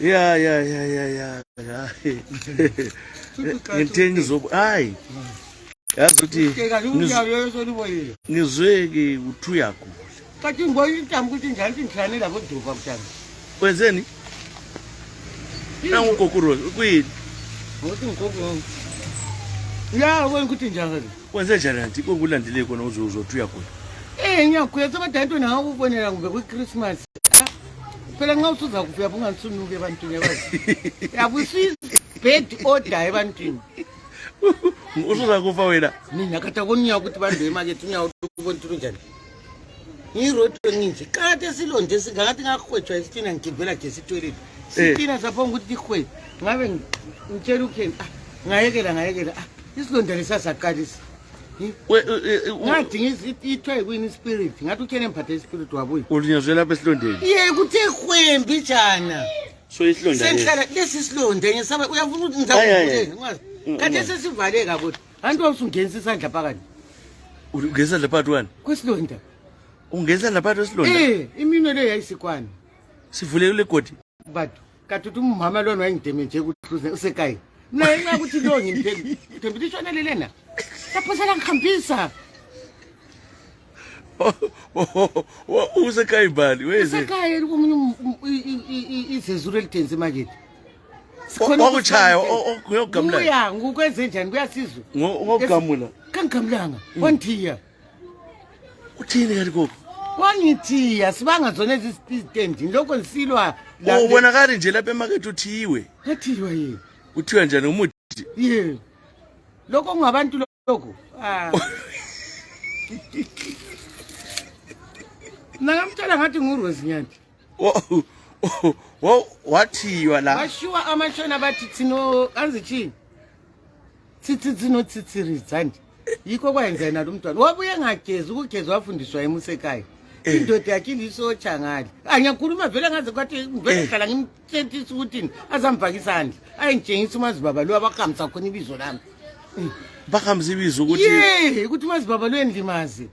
ya ngithenga izobo hayi yazi uthi ngizweke uthu yakho kathi ngoyitambu ukuthi njalo indlane labo duva mntana wenzeni nangu kokuro kuyini ngothi ngokoko ya wena ukuthi njalo wenze njani anti kongulandile khona uzothu yakho ngiyakhwetha kodwa into nangakubonela ngube kwi-Christmas phela nxa usuza kufika bunganisunuke ebantwini yabazi yabusisa bed order ebantwini usuza kufa wena mina kata konya ukuthi bantu emarket unyawo ukubona into njani ngiroto nginje kade silonde singakathi ngakhwetshwa isitina ngigibela nje sitoilet sitina sapho ukuthi ikhwe ngabe ngitshela ukheni ngayekela isilonda lesasaqalisa ngathi ngizithwe kwini spirit ngathi ukhene emphathe spirit wabuyi ulinyazwe lapha esilondeni kuthe khwembi jana so isilonda senhlala lesi silonde ngisaba uyavuna ukuthi ngizakubuleni ngazi kade sesivaleka kodwa antu awusungenisa isandla phakathi ungeza lapha wani kwesilonda ungeza lapha esilonda iminwe le yayisikwana sivulekile godi bathu kathi umama lona wayengideme nje ukuthi usekhaya mina nxa ukuthi lo ngimthembi thembi lishona lelena lapho sala ngikhambisa usekhaya ibali weze usekhaya komunye izezulu elitenze makithi wakuchaya uyogamula uya ngukwenze njani kuyasizwe ngogamula kangamlanga wanthiya uthini kanti gogo wangithiya sibanga zona izitendi lokho ngisilwa ubonakala nje lapha emarket uthiwe kathiwa yini uthiwa njani umuthi lokho ngabantu lokho nangamtshela ngathi nguRose Nyanti wathiwa la washiwa amashona bathi thino anzichini tsitsino tsitsirizandi yikho kwayenza nalo umntwana wabuye ngagezi ukugeza wafundiswa emusekhaya indoda yakhe lisotsha ngale angiyakhuluma vele ngaze kwathi vele hlala ngimtshentisa ukuthi azambhaka isandla ayengitshengisa umazibaba lo abakhamisa khona ibizo lami bakhamisa ibizo ukuthi ukuthi umazibaba lo endlimazi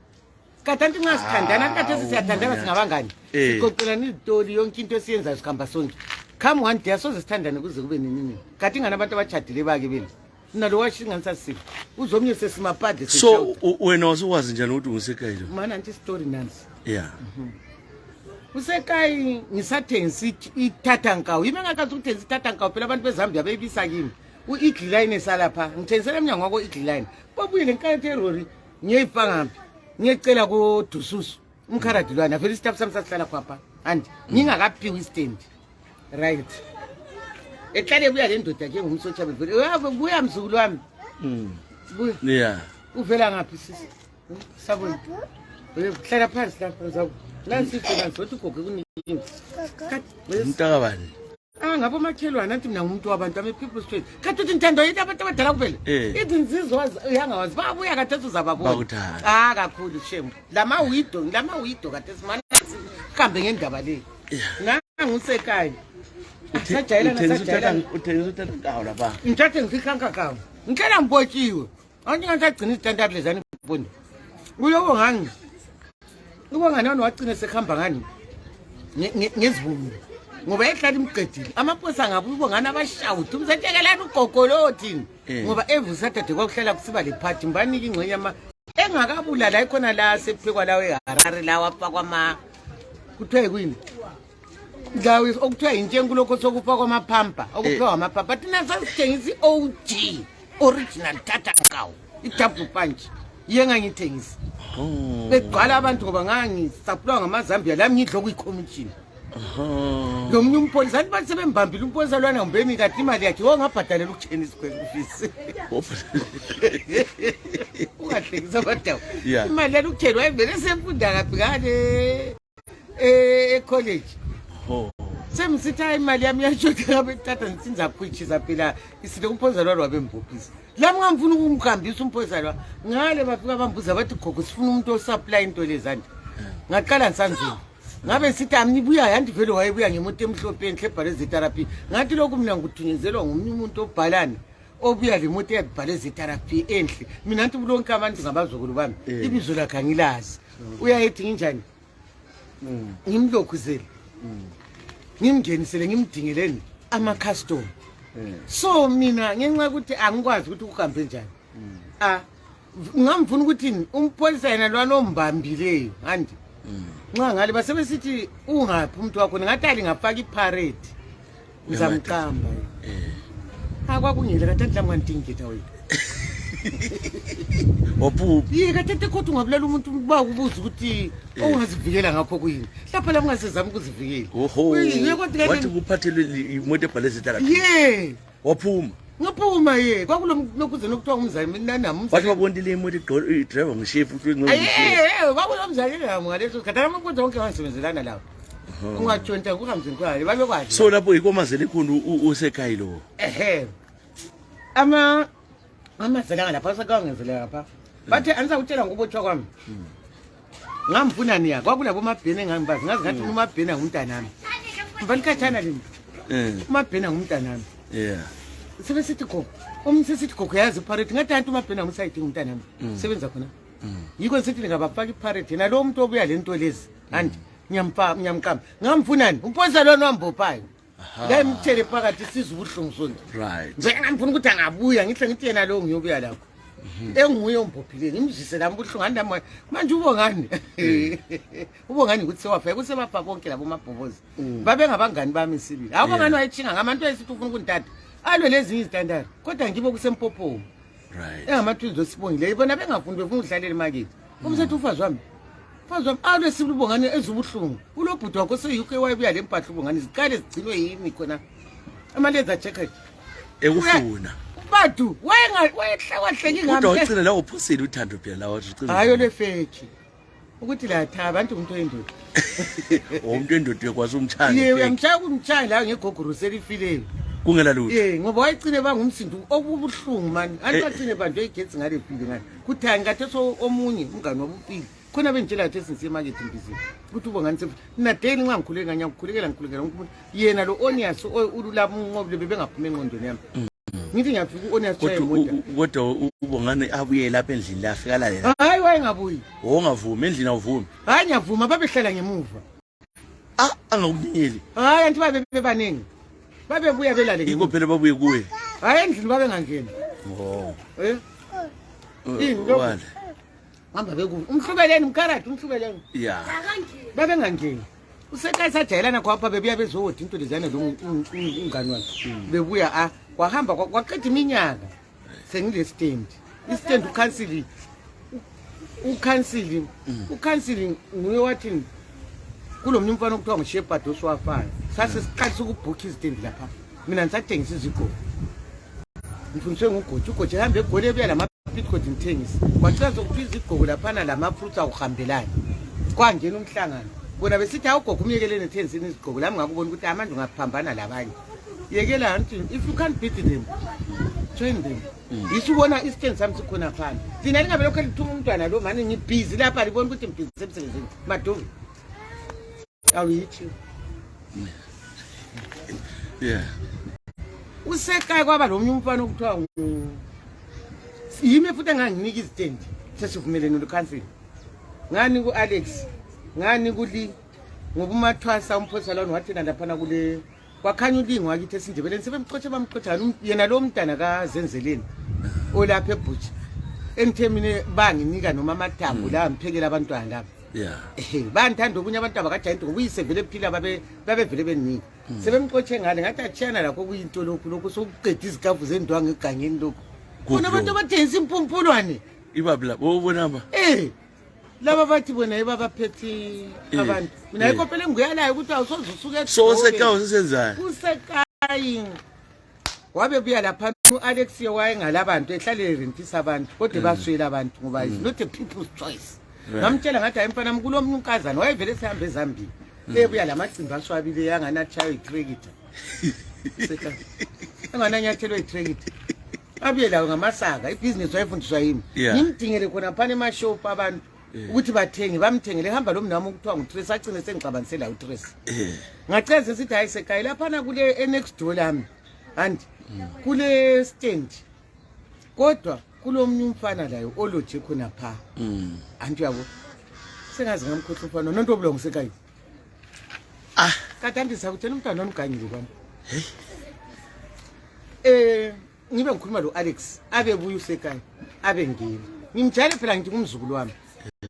katanti nxa sithandana kathi siyathandana singabangani siqoqelana izitori yonke into esiyenzayo sikhamba sonke come one day asoze sithandane kuze kube nini kathi ngana abantu abachadile bake beli nalo washinganisa sipho uzomnye sesimapadle so wena wasukwazi njani ukuthi ungusekhaya lo mana anti story nansi usekhaya ngisathengisa ithatha nkawu yime ngakazi ukuthengisa ithatha nkawu phela abantu beZambia beyibisa kimi u-Igline esalapha ngithengisela emnyango wako Igline babuyile nkathi erori ngiyayipangaphi ngiyecela koDususu umkharadilwana vele isitafu sami sasihlala khapha andi ngingakaphiwa istand right ehlale buya le ndoda ke ngumsotsha bevele uyabuya mzukulu wami uvela ngaphi sisi sabona hlala phansi lapha zaku nansi sifuna zothi ugogo kunini umntaka bani ngapha makhelwana anti mina ngumuntu wabantu ame people straight kathi uthi ntando yini abantu abadala kuphela izinsizwa yangawazi babuya kade uzababona kakhulu shemu lama wido kade simana sihambe ngendaba le nangusekhaya uthengisa uthatha lapha ngithathe ngikhanka kawo ngicela ngibotshiwe anti ngasagcina izitandard lezani mfundo uyoko ngangi ubongani wona wagcina sekhamba ngani ngezivumi ngoba ehlala imqedile amaposa ngabe ubongani abashawuthi umsethekelana ugogolothini ngoba evusatade kwakuhlala kusiba le party mbanike ingxenye ama engakabulala ikhona la sephekwa lawo eHarare lawa apha kuthiwa kwini ngawe okuthiwa yintshengu lokho sokufa kwamaphampa okuphiwa amaphampa thina sasithengisa i-OG original tata nkawu i-double punch ngangithengisa begcwala abantu ngoba ngangisaphulwa ngamaZambia lami ngidlo kuyi-commission lo mnye umpolisa anti bathi sebembambile umpolisa lwana ngombemi kati imali yakhe ngabhadalela ukutshena isikhwelufisi ungahlekisa badawu imali yalo ukutshena wayevele semfunda kaphi ngale college semsithi hayi imali yami yashoda ngabe tata ngisinza kuyichiza phela isile umpolisa lwana wabembhophisa lami ngamfuna ukumkhambisa umpolisa lwa ngale bafika bambuza bathi gogo sifuna umuntu osupply into lezanti ngaqala ngisanzima ngabe sithi amnibuya yandi vele wayebuya ngemoto emhlophe enhle ebhale zetherapy ngathi lokhu mina ngithunyezelwa ngomunye umuntu obhalani obuya le moto yabhale zetherapy enhle mina nti bonke abantu ngabazukulu bami ibizo lakhe angilazi uyayethi nginjani ngimlokhuzele ngimngenisele ngimdingeleni ama-custom so mina ngenxa ukuthi angikwazi ukuthi ukuhambe njani ngamfuna ukuthi umpholisa yena lwalombambileyo andi nxa ngale basebesithi ungaphi umuntu wakho ngathi alingafaka iparade ngizamqamba kwakungile kathathu lamngantingeta wena waphuphi kathathu kodwa ungabulela umuntu uba kubuza ukuthi ongazivikela ngakho kuyini lapha la ungasezami ukuzivikela wathi kuphathelwe imoto ebhalezitala waphuma ngaphuma kwakulokhuze nokuthiwa umzali mina nami wathi wabonile imoto idriver ngishefu kwakulomzali nami ngaleso sikhathi amankundla wonke wangisebenzelana lawo ungatshontsha kuhamzini kwayo babekwazi so lapho ikomazele khona usekhaya lo amazelanga lapha sekawangenzela lapha bathe anisakutshela ngokubotshwa kwami ngamfuna niya kwakulabo mabhene engangibazi ngazi ngathi umabhene ngumntanami mvalikhathana lini umabhene ngumntanami sebesithi gogo umsesithi gogo yazi iparade ngathi anti umabhene ngumsayidinga umntanami sebenza khona yiko nisithi ngabafaka iparade yena lo muntu obuya le nto lezi andi nyamkama ngamfunani umponisa lona wambophayo lamthele phakathi siza ubuhlungu sonke njengamfuna ukuthi angabuya ngihle ngithi yena lo ngiyobuya lakho enguye ombophileyo ngimzise lami ubuhlungu andami manje ubongani ubongani ukuthi sewafika kusebafa bonke labo mabhobozi babengabangani bami sibili awubongani wayetshinga ngabantu ayisithi ufuna ukuntatha alwe lezinye izitandard kodwa ngibo kusempophoma engamathuzo sibongileyo bona bengafuni befuna ukudlalela emakethe umsethi ufazi wami alwe sibili ubongani ezubuhlungu ulobhuti wakho se-UK wayebuya le mpahla ubongani ziqale zigcinwe yini khona amaleza jacket ekufuna badu wayehleki kodwa wagcina lawo phosile uthando phela lawo hayo lefeki ukuthi latha abantu umuntu oyindoda umuntu endoda ekwazi umtshaya uyamtshaya kumtshaya la ngegogorosela ifileyo kungela lutho ngoba wayegcine bangumsindo okubuhlungu mani anibagcine bantu egetsi ngale file ngani kuthani kathi so omunye umngane wabupili khona bengitshela kathi esingisiyemakethe mbizini ukuthi ubongani nadeli nxa ngikhulekela umuntu yena lo onias ululaba unqobile bebengaphuma engqondweni yami ngithi ngiyafika u-onias kodwa ubongani abuye lapha endlini la afika lalela hayi wayengabuyi ongavumi endlini awuvumi hayi ngiyavuma babehlala ngemuva angakunyeli hayi anti babebaningi babebuya belale yiko phela babuye kuwe hayi endlini babengangeni wale hamba bekuwe umhlubeleni mkaradi umhlubeleni babengangeni usekhaya sajayelana khwapha bebuya bezowodi into lezana lo umngane wakhe bebuya kwahamba kwaqeda iminyaka sengile stand istand ukhansili nguye wathi kulomnye umfana okuthiwa ngushepard oswafayo sasesiqalisa ukubhukha istand lapha mina ngisathengisa izigqoko ngifundiswe ngugoji ugoji ehambe egole ebuya pitcode ngithengisa kwacela zokuphiza igqoko laphana lamafruits akuhambelana kwangena umhlangano bona besithi awugogo umyekeleni ethengisini izigqoko lami ngakubona ukuthi amanje ungaphambana labanye yekela anti if you can't beat them join them yisubona istand sami sikhona phana thina lingabe lokho lithuma umntwana lo manje ngibhizi lapha libona ukuthi ngibhizi emsebenzini madovi awuyithi usekhaya kwaba lo mnye umfana okuthiwa yimi futhi enganginika izitendi sesivumelene nokhansili ngani ku-Alex ngani kuli ngoba umathwasa umphosa lona wathina laphana kule kwakhanya ulingi wakithi esindebeleni sebemxotshe bamxotshana yena lo mntana kazenzeleni olapha ebhutsha engithemine banginika noma amathambo la ngiphekela abantwana lapha bangithanda okunye abantu abakajayinto ngoba uyisevele ephila babevele benika sebemxotshe ngale ngathi atshiyana lakho kuyinto lokhu sokuqeda izikafu zendwangu egangeni lokhu khona abantu abathengisa impumpulwane ibabla bobonamba laba bathi bona babaphethe abantu mina ayikopele ngiyalayo ukuthi awusoze usuke so sekawo sisenzana usekayi wabe buya lapha uAlex wayengalabantu ehlale rentisa abantu kodwa baswela abantu ngoba is not a people's choice ngamtshela ngathi ayimfana kulomnkazana wayevele sihambe eZambia ebuya lamacimba aswabile yanganachayo itrigita seka angananyathelwe itrigita abuye lawo ngamasaka ibusiness wayefundiswa yimi ngimdingele khona phana emashop abantu ukuthi bathenge bamthengele hamba lo mnamo ukuthiwa nguTress agcine sengicabanisela uTress ngacela sithi hayi sekhaya laphana kule next door lami and kule stand kodwa kulomnye umfana layo oloje khona pha anti yabo sengazi ngamkhohlwa umfana nonto obulongo sekhaya katandisa kuthena umntwana omganyile kwami ngibe ngikhuluma lo Alex abe buya usekhaya abe ngeli ngimjale phela ngithi kumzukulu wami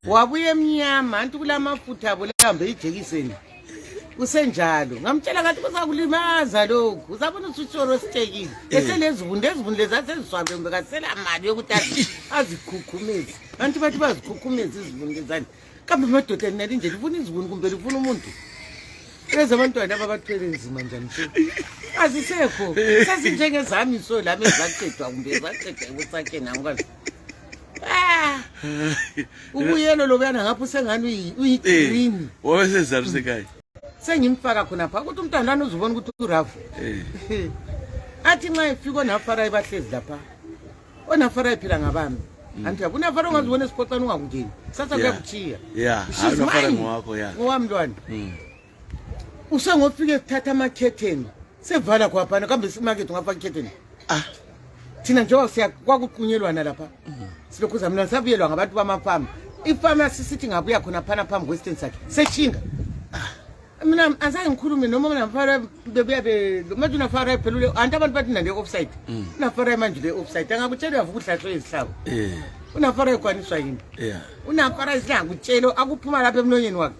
wabuye emnyama anti kulamafutha abo lahambe ijekiseni usenjalo ngamtshela ngathi kuzakulimaza lokhu uzabona usutshoro sitekile eselezibunde lezi aseziswabe bekasela mali yokuthi azikhukhumezi anti bathi bazikhukhumezi izibunde zani kambe madoda nalindlela ifuna izibunde kumbe lifuna umuntu lezi abantwana ababathwele nzima njani azisekho sasinjengezami so lami ezaqedwa kumbe zaqedwa kusakhe nangikwazi ubuyelo lobuyana ngapho usengani uyigreen wayesezarusekhaya sengimfaka khona pha ukuthi umntwana lana uzubona ukuthi urafu athi nxa efika onafara ebahlezi lapha onafara ephila ngabami anti unafara ungazibona esipotsana ungakungeni sasa kuyakuchiya unafara ngowakho ngowamntwana usengofika esithatha amakhetheni sevala kwaphana kambe simakethe ungafaka ikhetheni thina njengoba kwakuqunyelwana lapha silokhuza mina sabuyelwa ngabantu bamafama ifama sisithi ngabuya khona phana phambi kwesiteni sakhe sechinga mina azange ngikhulume noma nafara bebuya manje unafara ephelule anti abantu bathi nande offside unafara manje le offside angakutshela uyavuka uhlahlwe izihlabo unafara ekwaniswa yini unafara isidla ngutshelo akuphuma lapha emlonyeni wakhe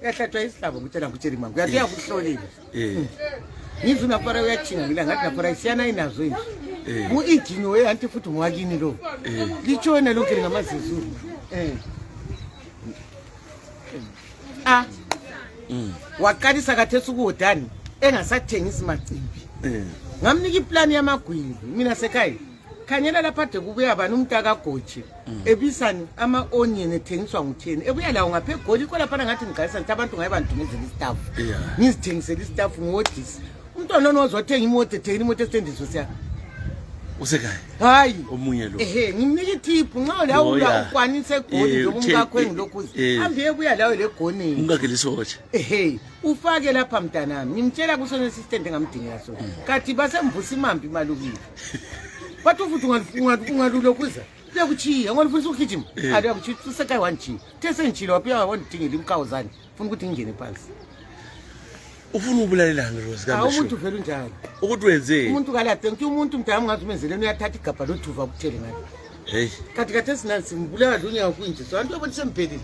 yahlathwa isihlabo ngutshela ngutshela imanga uyathi yakuhlolile ngithi unafara uyachinga ngila ngathi nafara isiyana inazo nje mu-ijini we anti futhi ngwakini lo litshona lonke ngamazizulu waqalisa kathesi ukuwudani engasathengisi macimbi ngamnika iplani yamagwili mina sekhaya khanyela lapha ade kubuya bani umntakagoji ebisani ama-onion ethengiswa ngutheni ebuya lawo ngapha egoli ikho laphana ngathi ngiqalisa ngithi abantu ngaye bandumezela istafu ngizithengisela istafu ngiwodisa umntwana lona ozothenga imoto ethengela imoto esithendiso siya usekhaya hayi omunye lo ngimnika ithiphu nxa lawo ukwanise egoli njengomkakho engilokhuzi hambe ebuya lawo legoni ungakelisotshe ufake lapha mntanami ngimtshela kusona assistant engamdingela sona kathi basemvusa imambi malukile bathi futhi ungalulokhuza kuyakuchiya ngolifuna ukugijima akuyakuchiya usekhaya wanchiya tesengitshile waphiya wandidingela imkawo zani ufuna ukuthi ngingene phansi ufuna ubulalelana Rose kambe umuntu vele unjalo ukuthi wenzeni umuntu kalade ngithi umuntu mntana ungazumenzeleni uyathatha igabha lothuva kuthele ngani kathi kade sinansi ngibulawa dunya kwinje so antu yabona semphelile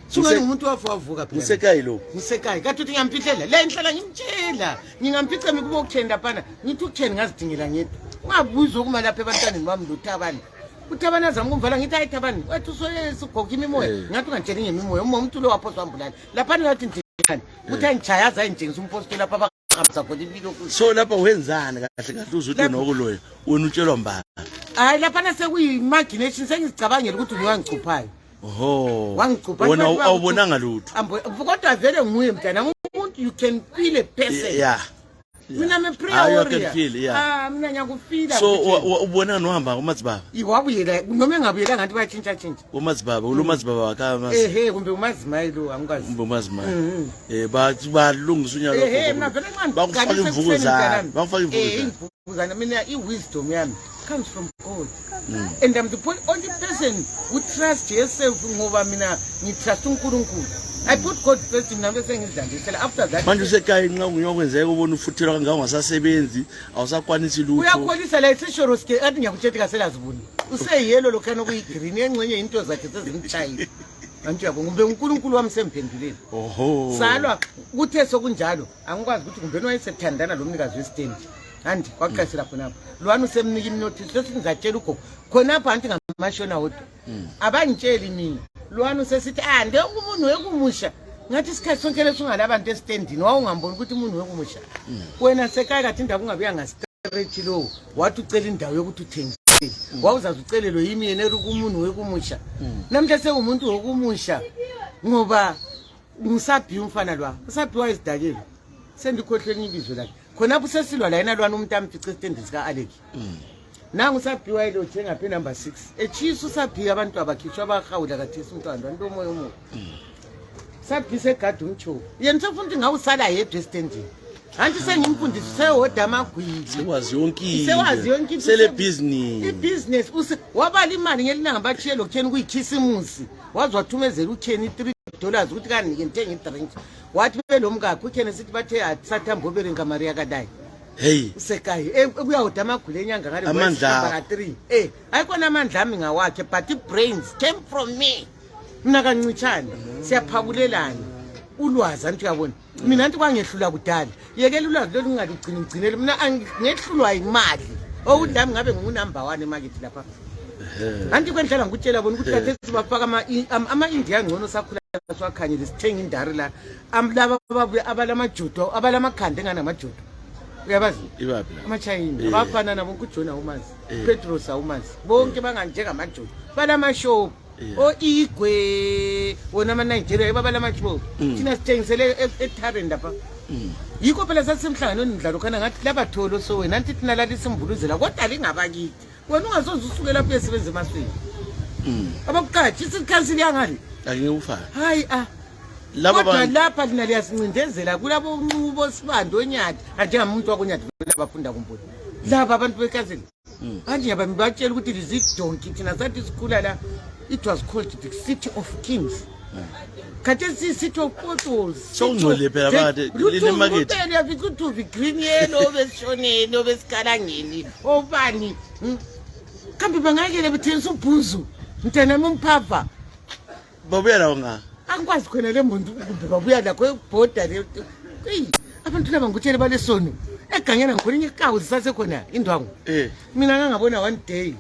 sungani umuntu wavuka phela usekhaya lo usekhaya kathi uthi ngiyamphihlele le nhlala ngimtshela ngingamphicela ukuba ukuthenda phana ngithi ukuthenda ngazidingela ngedwa ungabuza ukuma lapha ebantwaneni bami lothabani uthabana zami kumvala ngithi ayithabani wathi usoyesigoga imimoya ngathi ungantsheli ngemimoya umuntu lo waphoswa ambulala lapha ngathi uthi angichayaza engitshengisa umposto lapha baqabza khona impilo so lapha wenzani kahle kahle uzuthi nokuloyo wena utshelwa mbala hayi lapha sekuyimagination sengizicabangela ukuthi ungiwangicuphayo wangicupha wona awubonanga lutho kodwa vele nguye mntana umuntu you can feel a person mina me prayer warrior mina ngiyakufila so ubona nohamba kumazibaba iwabuyela noma engabuyela ngathi bayatshintsha kumazibaba ulomazibaba wakama kumbe umazimayi lo angikwazi kumbe umazimayi balungisa unyaka mina vele bakufaka imvukuzana bakufaka imvukuzana mina i-wisdom yami comes from God and I'm the only person who trusts yourself ngoba mina ngitrust uNkulunkulu I put God first mina bese ngizidlandisela after that manje usekhaya nxa kunyokwenzeka ubona ufuthelwa kangaka ungasasebenzi awusakwanisi lutho uyakholisa la isishoroske athi ngiyakutshela kaselazibuni useyelo lokhana kuyigreen engcenye into zakhe sezimtshayile antu yabo ngumbe uNkulunkulu wami semphenduleni salwa kuthe sokunjalo angikwazi ukuthi kumbe wayesethandana lo mnikazi westand andi kwaqasela khonapha lwana usemnika imnotice lethi ngizatshela ugogo khonapha anti ngamashona wodwa abangitsheli mina lwana usesithi ande umuntu wekumusha ngathi isikhathi sonke lesungala abantu estandini wawungambona ukuthi umuntu wekumusha wena sekhaya kathi indaba ungabuya ngastraight lo wathi ucela indawo yokuthi uthengisele wawuzazi ucelelo yimi yena umuntu wekumusha namhla sekumuntu wokumusha ngoba ngisabhi umfana lwa usabhiwa isidakela sendikhohlwe ibizo lakhe khonapho sesilwa la yena lwana umuntu amfice estandini sika Alex nangu usabhiwa ilo njengaphe number 6 etshisa usabhiya abantu abakhishwa abahawula kathesi umntwana wanto omoya sabhisa egadi umtshoko yena sefuna ukuthi ngawusala yedwa estandini anti sengimfundisa sehoda amagwili sewazi yonke sele business i-business wabala imali ngelinanga bathiye lokutheni kuyikhisimusi wazi wathumezela utheni $3 ukuthi kanike ngithenga idrink wathi belomkakhe utheni sithi bathe sathambobere ngamari yakadayi Hey usekayi kuyawuda amagula enyanga ngale amandla 3 ayikona amandla ami ngawakhe but brains came from me mina kancitshana siyaphakulelana ulwazi anti uyabona mina anti kwangehlula kudala yekela ulwazi lolungalugcina mina ngehlulwa imali okudami ngabe ngunumber 1 emarket lapha anti kwendlela ngikutshela bona ukuthi kade sibafaka ama-India ngcono sakhula swakhanyile sithenga indari la laba abalamajudo abalamakhanda enganamajudo uyabazi amachayina abafana nabo kujona umazi Petros awumazi bonke banganjengamajudo balamashopu igwe wona ama-Nigeria babalamashopu thina sithengisele ethareni lapha yikho phela sasisemhlanganweni ndlalo khana ngathi labatholo so wena anti thina lalisimvuluzela kodwa lingabakithi wena ungasoze usuke lapho esebenza emasweni abakuqathi isikhansili yangali akengufana hayi kodwa lapha lina liyasincindezela kulabo unqubo sibando onyati anjengamuntu wakonyati labafunda kumpula laba abantu bekhansili manje abantu batshela ukuthi lizidonki thina sathi sikhula la it was called the city of kings khathesi city of portals songcole phela bathi line market uyafika green yellow besishoneni obesikalangeni obani kambe bangayekele bethengisa ubhuzu mntana momphapha babuya lawo nga angikwazi khona le muntu kumbe babuya la kwebhoda le abantu laba ngikutshele balesono egangena ngikhona inye ikawu zisasekhona indwangu mina ngangabona one day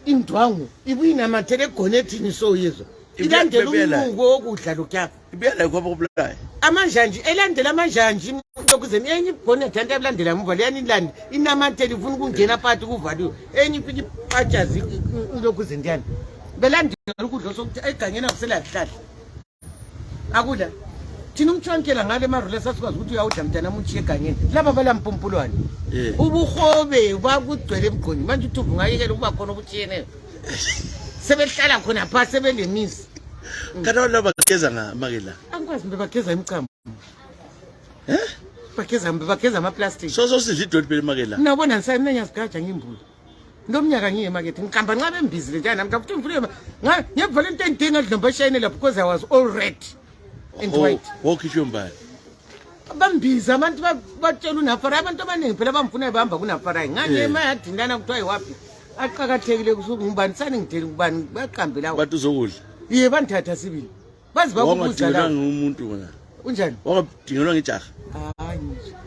indwangu ibuyinamathele egonethini soyizwa ilandela umnuko wokudla lokuyapha ibuya la kwabo kubulayo amanjanji elandela amanjanji lokuzeni enye igoneth anti abulandela muva leyani ilandi inamathele ifuna ukungena phakathi kuvaliwe enye ifika ipatshazi lokuzeni ndiyani belandela ukudla sokuthi egangena kusela zihlahla akudla thina umtshwankela ngale marule sasikwazi ukuthi uyawudla mntana mutshiye egangeni laba balampumpulwane ubuhobe bakugcwele emgqonyeni manje uThubu ngayekela ukuba khona obutshiyeneyo sebehlala khona phasi sebelemisi kana laba bageza ngamakela angikwazi mbe bageza imicamo bageza ama-plastic so sidla idoti phela emakela nabona ngisayi mina ngiyasigaja ngimbulu ndomnyaka ngiye emakethe ngiqamba nxa bembizile njani namhla futhi ngifuna ngevalentine day ngadlomba eshayine lapho because I was all red and white wokhishwe mbali bambiza abantu batshela uNafarayi abantu abaningi phela bamfuna bahamba kuNafarayi nganje emayadini lana kuthiwa yiwaphi aqakathekile kusuku ngubani saningitheli ngubani baqambe lawo bathi uzokudla ye bandithatha sibili bazi bakubuza la umuntu wona unjani wangadingelwa ngejaha hayi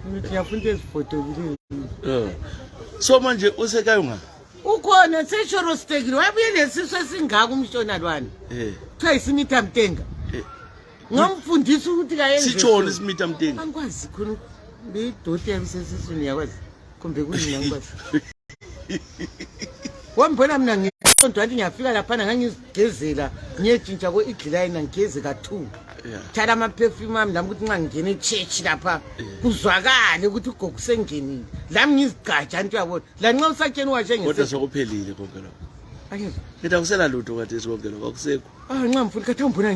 ngithi ngiyafuna ezifotokile so manje usekayo nga ukhona seshoro stekile wabuye lesiso esingaka umshonalwane kuthiwa isimitha mtenga ngamfundisa ukuthi kayenze sitshona isimitha mtenga angikwazi khona beyidoti yabisesiswini yakwazi kumbe kunini angikwazi wambona mina ngisonto anti ngiyafika laphana ngangizigezela ngiyetshintsha ko-iglayina ngigeze ka-2 thala ama-perfume ami lami ukuthi nxa ngingene e-church lapha kuzwakale ukuthi ugogo sengenile lami ngizigaja anti uyabona lanxa usatsheni kodwa sokuphelile konke lokho ngithi akusela lutho kade konke lokho akusekho nxa mfuni khathi angibona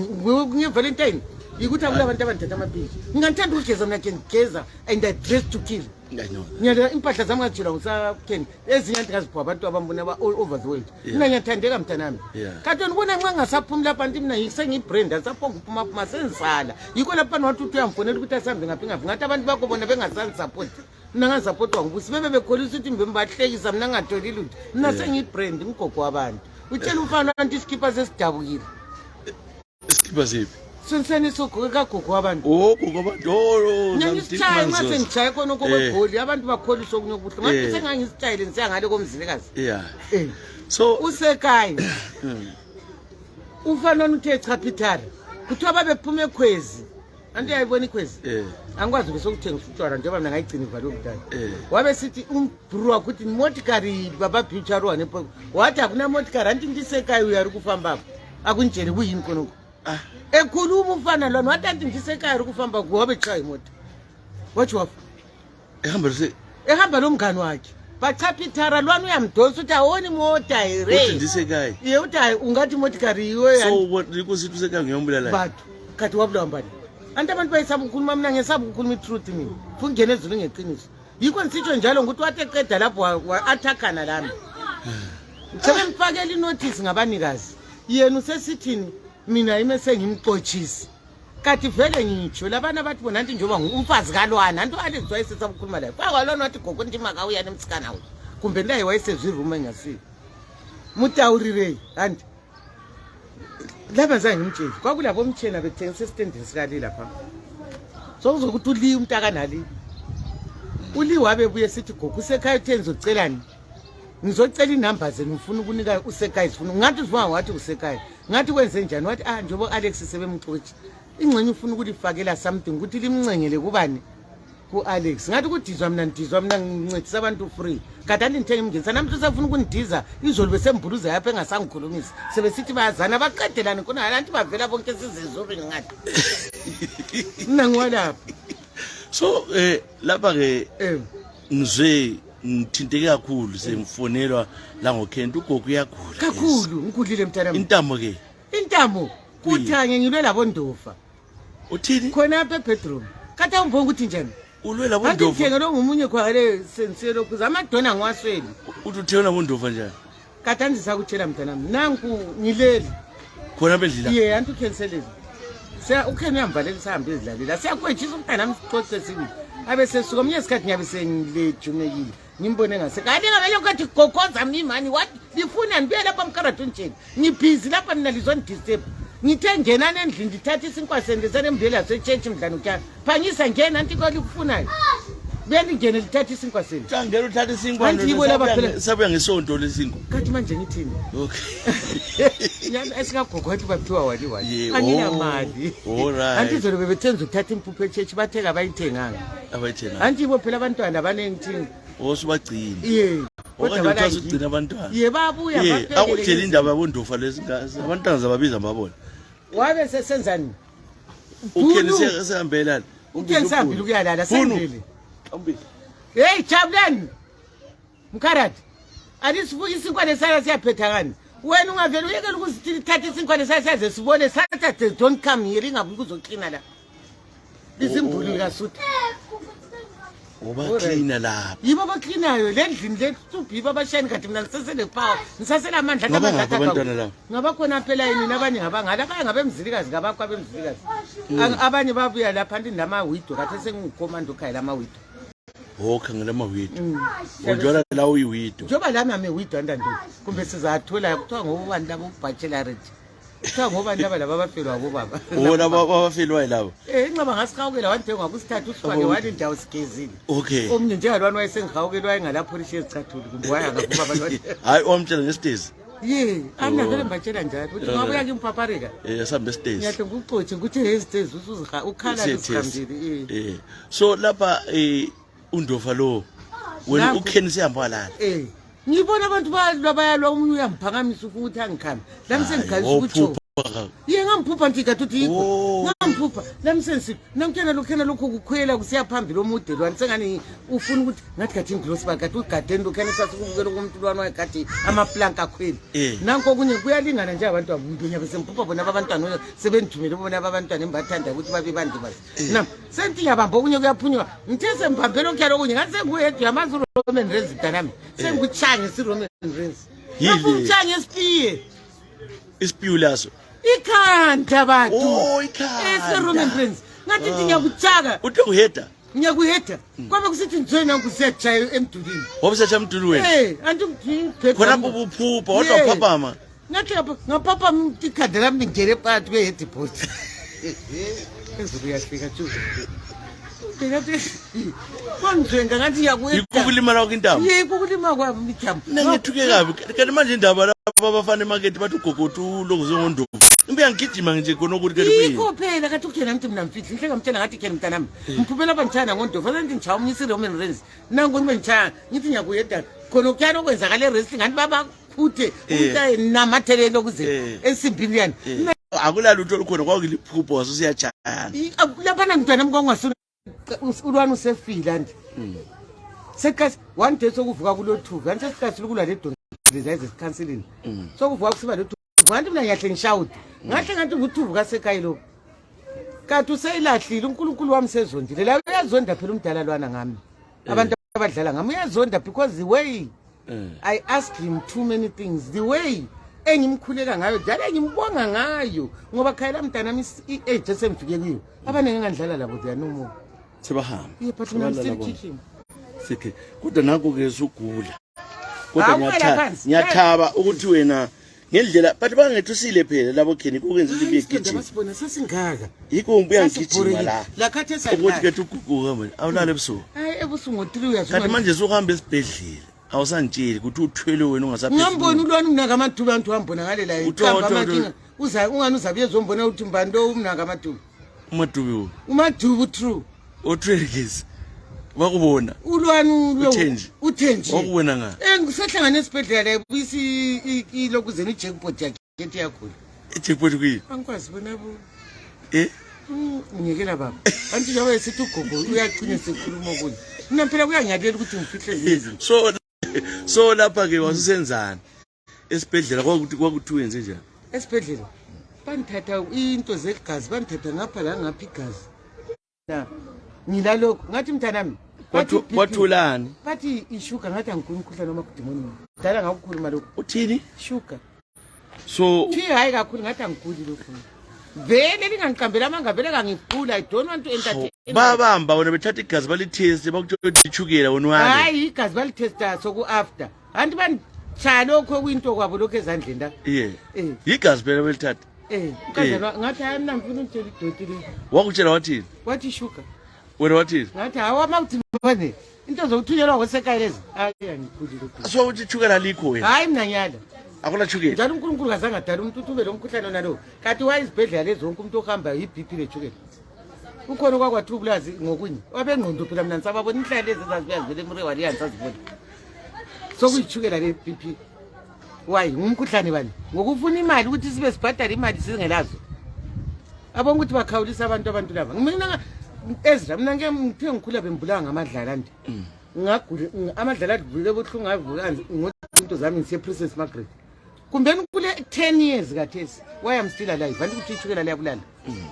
ngevalentine yikuthi akula abantu abandithatha amapili nginganithanda ukugeza mina ke ngigeza and I dress to kill ngiyala impahla zami ngajula ngisakheni ezinye andikaziphiwa abantu abambona all over the world mina ngiyathandeka mntanami kade ngibona nxa ngingasaphumi lapha anti mina sengiyibrand asaphonga uphuma senzala yikho lapha wathi uthi uyamfonela ukuthi asambe ngaphi ngaphi ngathi abantu bakho bona bengasangisapoti mina ngazapotwa ngubusi bebekholisa ukuthi mbebahlekisa mina ngingatholi lutho mina sengiyibrand umgogo wabantu utshela umfana anti isikipha sesidabukile isikipha siphi Senseni sogogo kagogo wabantu gogo abantu nyangisitshaye nxa sengishaye khona okobegoli abantu bakholisa okunyokuhle ngathi sengangisitshayile ngisiyangale komzilikazi so usekayi ufanele uthe chapitara kuthiwa babephume ekhwezi anti uyayibona ikhwezi angikwazi besokuthengiswa utshwala njengoba mina ngayigcina ivale okudala wabe sithi umbhuru wakuthi motikari bababhutsharwane wathi akunamotikari anti ndisekayi uyari kufambapho akunitshele kuyini khonoko ekhuluma umfana lona wathi anti ndisekhaya ari kufamba kuwabe tshaya imoto watsho wafa ehamba lo mngani wakhe bachapitara lwana uyamdosa ukuthi awoni mota ndisekhaya ye uthi hayi ungathi imotikari yiwe ikusithi usekhaya ngiyombulala bathu khathi wabulawa mbani anti abantu bayisaba ukukhuluma mina ngesaba ukukhuluma itruth mina funa ungena ezulu ngeqiniso yikho nisitsho njalo ngokuthi wathi eqeda lapho wa-athakana lami sebemfakela inothisi ngabanikazi yena usesithini mina ime sengimxotshisi kathi vele ngitsho labana bathi bona nti njoba umfazi kalwana antu Alex wayesesa ukukhuluma la kwalona wathi gogo nti makawuya nemtsikana we kumbe ndaye wayesezwe iroom engasiyo mutawurire anti laba zange ngimtshela kwakulabo mtshena bethengisa esitendini sikali lapha so uzokuthi uli umntaka nali uli wabe buye sithi gogo usekhaya uthenza ucelani ngizocela inamba zenu ngifuna ukunika usekhaya sifuna ngathi uziva wathi usekhaya ngathi kwenze njani wathi njobo Alex sebemxotsha ingcenye ufuna ukulifakela something ukuthi limncengele kubani ku Alex ngathi kudizwa mina ngincedisa abantu free kadani ngithenga imngenisa namhlanje safuna ukundiza izolo besembuluza yapha engasangikhulumisa sebesithi bayazana baqedelana khona lanti bavela bonke sizizuru ngathi mina ngwalapha so lapha ke ngizwe ngithinteke kakhulu semfonelwa la ngokhenta ugogo uyagula kakhulu ngikudlile mntanami intamo ke intamo kuthange ngilwe labondofa uthini khona apha bedroom katha umbonga ukuthi njani ulwe labondofa ngithenge lo ngumunye khwale senselo kuza amadona ngwasweni uthi uthena bondofa njani katha ndisakutshela mntanami nanku ngileli khona bendlila ye antu cancelele siya ukhena uyamvalela sihambe ezidlalela siyakwetshisa umntana msixoxe sibili abe sesuka omnye isikhathi ngiyabe sengilejumekile ngimbone ngase kanti ngabele ukuthi gogoza mani what lifuna nibuye lapha mkaradunjeni ngibhizi lapha mina lizondisturb ngithe ngenana endlini ngithatha isinkwa sendesane mbele yasechurch mdlana utyala phangisa ngena anti ko likufunayo belingene lithatha isinkwa senu ngangena uthatha isinkwa sabuya ngesonto lesinkwa kathi manje ngithini okay yana esikagogo wathi baphiwa wali anginamali alright anti zolo bebethenza ukuthatha impuphu echurch batheka abayithenganga anti ibo phela abantwana abanengithini osubagcina ye kodwa bayagcina abantwana ye babuya baphela akutshela indaba yabondofa lezi abantwana zababiza babona wabe sesenzani ukhenise sehambelana ukhenisa ukuyalala sendele hey jabulani mkharati alisibuka isinkwane sala siyaphetha kani wena ungavela uyekela ukusithatha isinkwane sala siyaze sibone sathathe don't come here ingabuyi kuzoqina la izimbulu kasuthu oba cleaner lapha yibo bacleanayo lendlini lesubhiba abashani kade mina ngisasele power ngisasele amandla abantwana lapha ngabakhona phela yini nabanye ngabangala abanye ngabemzilikazi ngabakho abemzilikazi abanye babuya lapha ndi namawido kade sengikomando khaya lamawido khangela amawido unjwala la uyiwido njoba lami amewido andando kumbe sizathola kuthiwa ngobani labo bachelorate kuthiwa ngobani laba laba abafelwa abobaba laba abafelwayo labo inqaba ngasikawukela wandengwa kusithathu usifake wali indawo sigezile okay omnye njengalwana wayesengihawukela wayengalapho lishe ezicathuli kumbe wayangaphuba abantu hayi wamtshela ngesitezi ye amnavele mbatshela njalo uthi ngabuya kimphapareka sambe esitezi ngiyahle nguxotshe ukuthi hesitezi ukhala lisihambile so lapha undofa lo wena ukhenise ihamba lala ngibona abantu bayalwa omunye uyamphakamisa ukuthi angikhambe lami sengigayisa ukuthi ye ngamphupha nti kathi uthi yikho ngamphupha lami sensi namtshela lokhena lokho kukhwela kusiya phambili omudelwane sengani ufuna ukuthi ngathi kathi inglosi bakathi ugadeni lokhena sasikubukela kumntulwana wayekathi amaplanka akhwela nanko kunye kuyalinga nje abantu abundunya besemphupha bona abantwana sebendithumele bona abantwana embathanda ukuthi babe bandi basi nam senti yabamba kunye kuyaphunywa ngithe sembambela okyalo kunye ngathi senguyedwa yamazulu Roman Reigns danami sengutshanga si Roman Reigns lapho utshanga esipiye isipiyu laso ikhanda bathu ikhanda ese Roman Reigns ngathi ngiyakuthaka uthi uheda ngiyakuheda kwabe kusithi ngizoyina ngikusetshayo emdulini wabusetsha emdulini wena anti ngiphethe khona ubuphupha wodwa phaphama ngathi ngapapa ikhanda lami ngene phakathi kwe-headboard ezokuyafika thu kwangizenga ngathi ikukulimala kwakho intamo kukulima kwami ithambo nangithuke kabi kanti manje indaba lapha abafana emaketi bathi ugogotu lokuzongondovu imbuya ngigijima nje khona ukuthi kanti kuyini yikho phela kathi ukhena ngithi mina mfihli nhle ngamtshela ngathi khena mntanami mphumela banjana ngondovu asenthi ngitshaya umnye isi-Roman Reigns nango nibe ngitshaya ngithi ngiyakuyeda khona ukuyana okwenzakale wrestling ngathi babakhuthe umntu namathelelo kuze esimbini yani akulalutho olukhona kwakuliphupho wasusiyajana laphana mntwanami kwangasuna ulwana usefila nje sekhathi one day sokuvuka kulothuka kanti sesikhathi lokulwa ledonga lezayize sikhanselini sokuvuka kusiba lothuka kanti mina ngiyahle ngishawude ngahle ngathi nguthuvu kasekhaya lo kanti useyilahlile uNkulunkulu wami sezondile la uyazonda phela umdala lwana ngami abantu abadlala ngami uyazonda because the way I ask him too many things the way engimkhulela ngayo njalo engimbonga ngayo ngoba khayela mntanami i-age esemfike kuyo abanenge ngandlala labo they are no more sebahamba but mina still teaching sikhe kodwa nanku ke usugula kodwa ngiyathaba ukuthi wena ngendlela but bangethusile phela labo kheni ukwenza into yegijima sibona sesingaka yiko umbuya ngigijima la khathi ukuthi ke uguguka manje awulale ebusuku hayi ebusuku ngo3 uyazuma kanti manje sokuhamba esibhedlela awusantsheli ukuthi uthwele wena ungasaphezulu ngiyambona ulwana umnaka amathuba abantu hambona ngale la iqamba amankinga ungani uzabuye zombona ukuthi mbando umnaka amathuba umadubu true otrelekisi bakubona ulwanu lo uthenji wakubona nga ngisahlangana esibhedlela buyisi ilokuzeni ijackpot yakhe yakhula ijackpot kuyi angikwazi bona bo ngiyekela baba anti njengoba esithi ugogo uyaqina sekhuluma kunye mina phela kuyangiyalela ukuthi ngifihle lezi so lapha ke wasisenzana esibhedlela kwakuthi wenze njani esibhedlela banthatha into zegazi banthatha ngapha la ngapha igazi na ngilalokho ngathi mntanami wathulani bathi ishuga ngathi angikuni umkhuhlane noma kudimoni dala ngakukhuluma lokho uthini sugar so hayi kakhulu ngathi angikuli lokho vele lingangiqambela amanga vele kangifula I don't want to entertain babamba wena bethatha igazi balitest bakuthola ichukela wona wani hayi igazi balitesta soku after anti banitshaya lokho kwinto kwabo lokho ezandleni la igazi phela belithatha ukazana ngathi hayi mina ngifuna ukutshela idotile wakutshela wathini wathi sugar wena wathini ngathi hawa mawuthi bane into zokuthunyelwa kwesekaya lezi hayi angikuli lokho so uthi ichukela likho wena hayi mina nyala akula chukela njalo uNkulunkulu kazange adala umuntu ube lo mkhuhlane nalo kanti wayizibhedlela lezi zonke umuntu ohamba yiBP lechukela ukhona kwakwathubulazi ngokunye wabengqondo phela mina nisababona inhlala lezi ezazivele emure wali yansazibona sokuyichukela le BP why ngumkhuhlane bani ngokufuna imali ukuthi sibe sibhadala imali singelazo abonke ukuthi bakhawulisa abantu laba mina Ezra mina ngithe ngikhula bembulanga ngamadlala nje ngagula amadlala advule bohlungu avuka ngozinto zami ngise Princess Margaret kumbeni kule 10 years kathesi why am still alive anti ukuthi ichukela liyabulala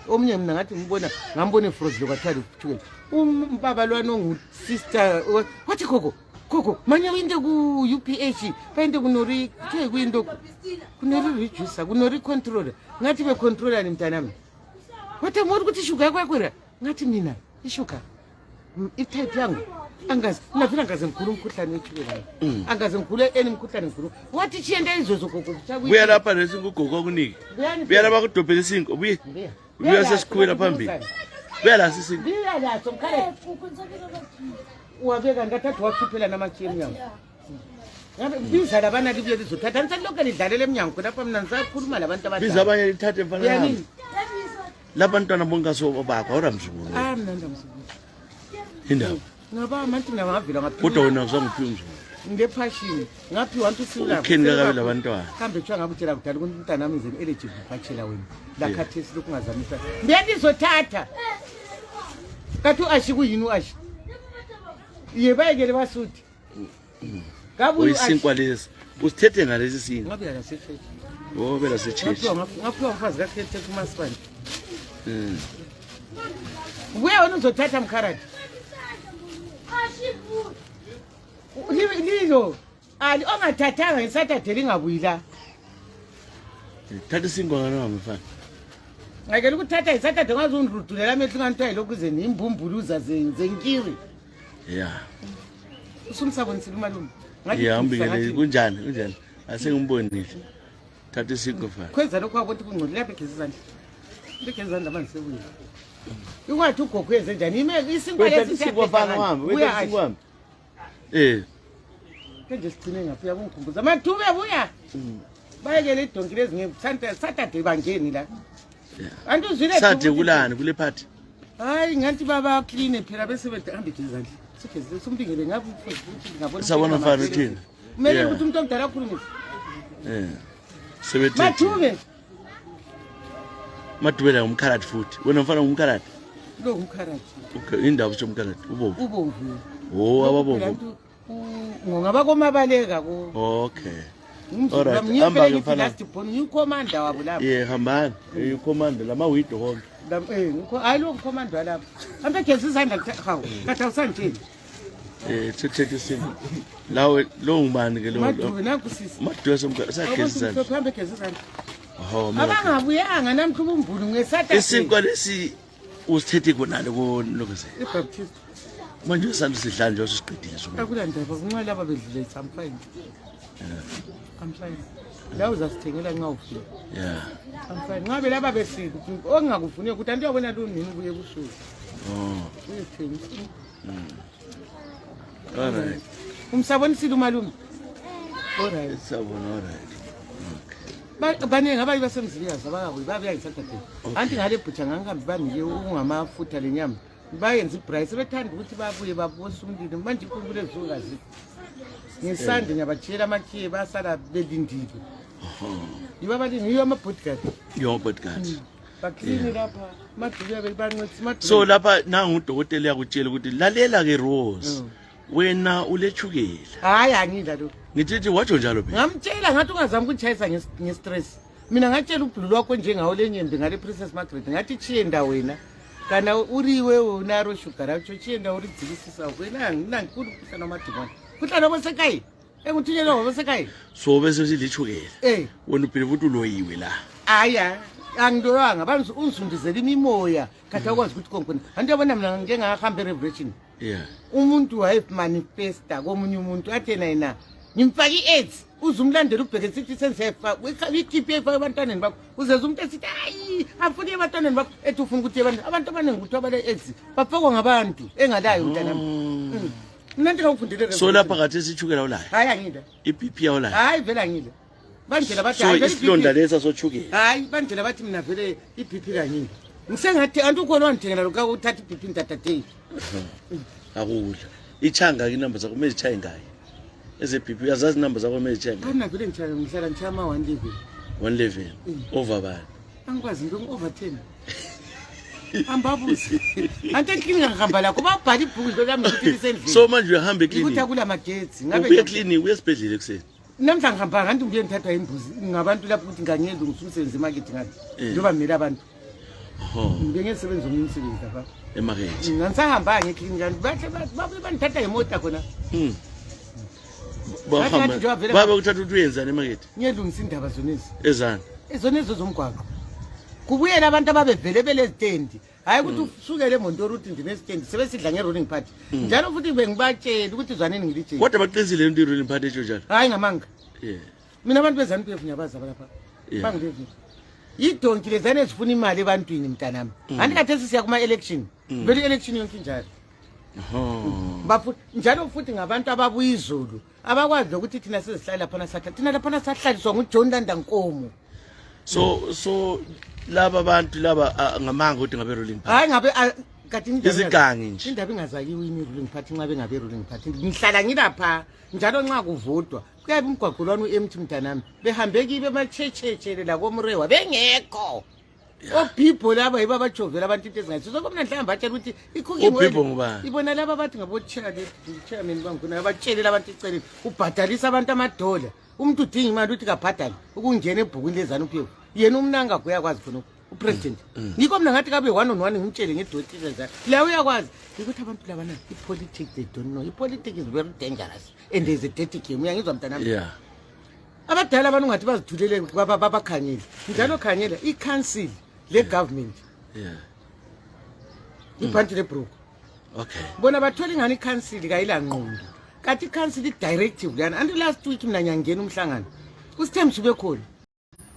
omnye mina ngathi ngibona ngambone Frost lokathali ichukela umbaba lwana ongu sister wathi gogo manje into ku UPH bayinde kunori ke kuyinto kunori reducer kunori controller ngathi be controller ni mntanami wathi mori ukuthi sugar kwakwera ngathi mina ishuka itype yangu angazi navila ngaze ngikhulu umkhuhlane wetshukela angaze ngikhule umkhuhlane ngikhulu wathi chiyenda izozo gogo buya lapha lesingugogo kuniki buya lapha kudobhela isinko buya sesikhwela phambili buya la sisinko buya la somkhale wabeka ngathathu wakhiphela namachiyeni yangu ngabe biza labana libuye lizothatha ngisalokho lidlalela eminyango lapha mina ngisakhuluma labantu abadala biza abanye lithathe mfana nami labantwana bonke sobakho awuramzukulu mina ndamzukulu indaba ngaba manje ngavila ngaphi kodwa wena uzangiphiwa umzukulu ngephashini ngaphi want to see la ukheni kakabe labantwana kambe tshwa ngabutshela kudala ukuthi umntana wami izini eligible phachela wena la khathesi lokhu ngazamisa ngiyalizothatha kathi ashikuyini ashi yebayekele basuthi ngabuye isinkwa lesi usithethe ngalesi sinto ngabe la sechechi bela sechechi ngaphiwa umfazi kakhethe kumasipani buya wena uzothatha mkharati lilo ali ongathathanga ngisathadela ingabuyi la thatha isinkwa ngana mfana ngakele ukuthatha ngisathade ngazi undirudulela amehlo nganthiwa yilokuze nimbumbuluza zenkiri usumsabonisile umalume ngiyambikele kunjani asengimbonile thatha isinkwa mfana kwenza lokho wabothi kungcolile lapha egeza izandla begeza izandla manje sebuye ikwathi ugogo yenze njani isinkwa lesisikwa mfana wami wethatha isinkwa wami nje sigcine ngapha uyangikhumbuza mathube buya bayekele idonki lezi ngesatade bangeni la anti uzwile sathe kulani kule party hayi ngathi baba clean phela bese behamba izandla sigezile sumbingele ngabe ngabona sabona mfana uthini kumele ukuthi umuntu omdala akhulume sebethi mathube madubela umkharati futhi wena mfana umkharati lo umkharati okay indaba somkharati ubomvu ababomvu ngongaba komabaleka ko okay alright hamba ke mfana ni commander wabo lapha hambani commander lama wido konke ngikho hayi lo commander lapha hambe gezi izandla hawu kade awusantshini Thethe isinto. Lawe lo ngubani ke lo? Madume nanku sisi. Madume somka sagezisa. Mhlophe gezisa. Oh, abangabuyanga namhluba umbulu ngeSaturday. Isinkwa lesi usithethe kunalo lokuse. iBaptist. Manje usanda sidla nje usiqedile so. Akulandaba kunqala ababedlile I'm fine. I'm fine. La uzasithengela nxa ufika. Yeah. I'm fine. Ngabe laba besiko ongakufuni ukuthi antu yabona lo nini kuye kusuku. Oh. Uyethengisa. All right. Umsabonisile umalume. All right. Sabona all right. Baningi abayi basemzilikazi abakabuyi babuya ngeSaturday. Anti ngale butcha ngangihambi banike ungamafutha lenyama. Bayenza iprice sebethanda ukuthi babuye babosa umlilo manje inkulunkulu ezukazi. Ngesande nyabatshela amakhiye basala belindile. Yiba balingi yiyo ama-bodyguard. Yo bodyguard. Baklini lapha maduya bebanqethi maduya. So lapha nanga udokotela yakutshela ukuthi lalela ke Rose. Wena ulechukela. Hayi angidla lo. Ngithi watsho njalo phela. Ngamtshela ngathi ungazama ukuchayisa ngestress. Mina ngatshela ubhulu lwakho njengawo lenyembe ngale Princess Margaret ngathi chiye wena. Kana uriwe unaro sugar acho chienda uri dzikisisa wena nginankulu kuhlana madimani. Kuhlana bosekai. Enguthunyelwa bosekai. So bese silechukela. Wena uphile ukuthi uloyiwe la. Aya. Angidolanga bantu unzundizela imimoya kathi akwazi ukuthi konkona antu yabona mina ngengahamba revelation umuntu wayemanifesta komunye umuntu athena yena ngimfaki AIDS uzumlandela ubheke sithi sensefa ikhiphe efaka abantwaneni bakho uzeza umuntu esithi hayi afuni abantwaneni bakho ethi ufuna ukuthi abantu abaningi ukuthi abale AIDS bafakwa ngabantu engalayo mntanami mina ndikufundile so lapha kathi sichukela ulayo hayi angida iBP yawulayo hayi vela ngida bandlela bathi hayi isilonda lesa sochukela hayi bandlela bathi mina vele iBP kanyini ngisengathi antu ukhona wandithengela lokho uthatha iBP ntatathe akudla ichanga inamba zakho kumele ichaye ngayo eze BP uyazazi inamba zakho kumele ichaye ngayo mina vele ngihlala ngichama 111 over bani angikwazi into over 10 ambabusi ante klinika ngihamba la kuba bhala ibhuku lami ukuthi lisendlini so manje uyahamba eklinika ukuthi akula magetsi ngabe uya eklinika uyesibhedlela kuseni namhla ngihamba kanti ngibuye ngithathwa imbuzi ngabantu lapho ukuthi nganyela ngisusenze imarket ngathi njoba mina abantu ngibengesebenza umsebenzi lapha emarket ngisahamba ngeklinika bathi babe bandithatha ngemota khona baba ukuthatha ukuthi uyenzani emarket ngiyelungisa indaba zonezi ezani zomgwaqo kubuyela abantu ababevele belezitendi hayi ukuthi usukele eMontoro uthi ndinesitendi sebesidla nge-rolling party njalo futhi bengibatshela ukuthi zwaneni ngilitshela kodwa baqinisile into i-rolling party etsho njalo hayi ngamanga mina abantu bezanu-PF ngiyabazi abalapha bangilevi yidonki lezane ezifuna imali ebantwini mntanami andikathesi siya kuma-election vele i-election yonke injalo njalo futhi ngabantu ababuya izulu abakwazi lokuthi thina sizihlale laphana thina laphana sahlaliswa nguJohn Landankomo so laba bantu laba ngamanga ukuthi ngabe rolling party hayi ngabe kathi izigangi nje indaba ingazakiwe rolling party nxa bengabe rolling party ngihlala ngilapha njalo nxa kuvodwa kuyabe umgwaqolwana uempty mntanami behambe kibe emachecheche la komrewa bengekho oPipo laba yiba bajovela abantu into ezingayisizo komna mhlamba batshela ukuthi iCooking Oil ibona laba bathi ngabo chairman bangona abatshelela abantu iceleni ubhadalisa abantu amadola umuntu udinga imali ukuthi kabhadali ukungena ebhukwini lezanu uPipo yena umnanga uyakwazi khona upresident ngikho mina ngathi kabe 1-on-1 ngimtshele ngedotile njalo la uyakwazi ukuthi abantu laba na ipolitics they don't know ipolitics is very dangerous and there is a dirty game uyangizwa mntanami abadala abantu ngathi bazithulele babakhangele njalo khangela i-council le-government ibhanti lebrook bona bathola ingani i-council kayilanqondo kanti i-council i-directive leyana anti last week mina nyangena umhlangano usithembiso ube khona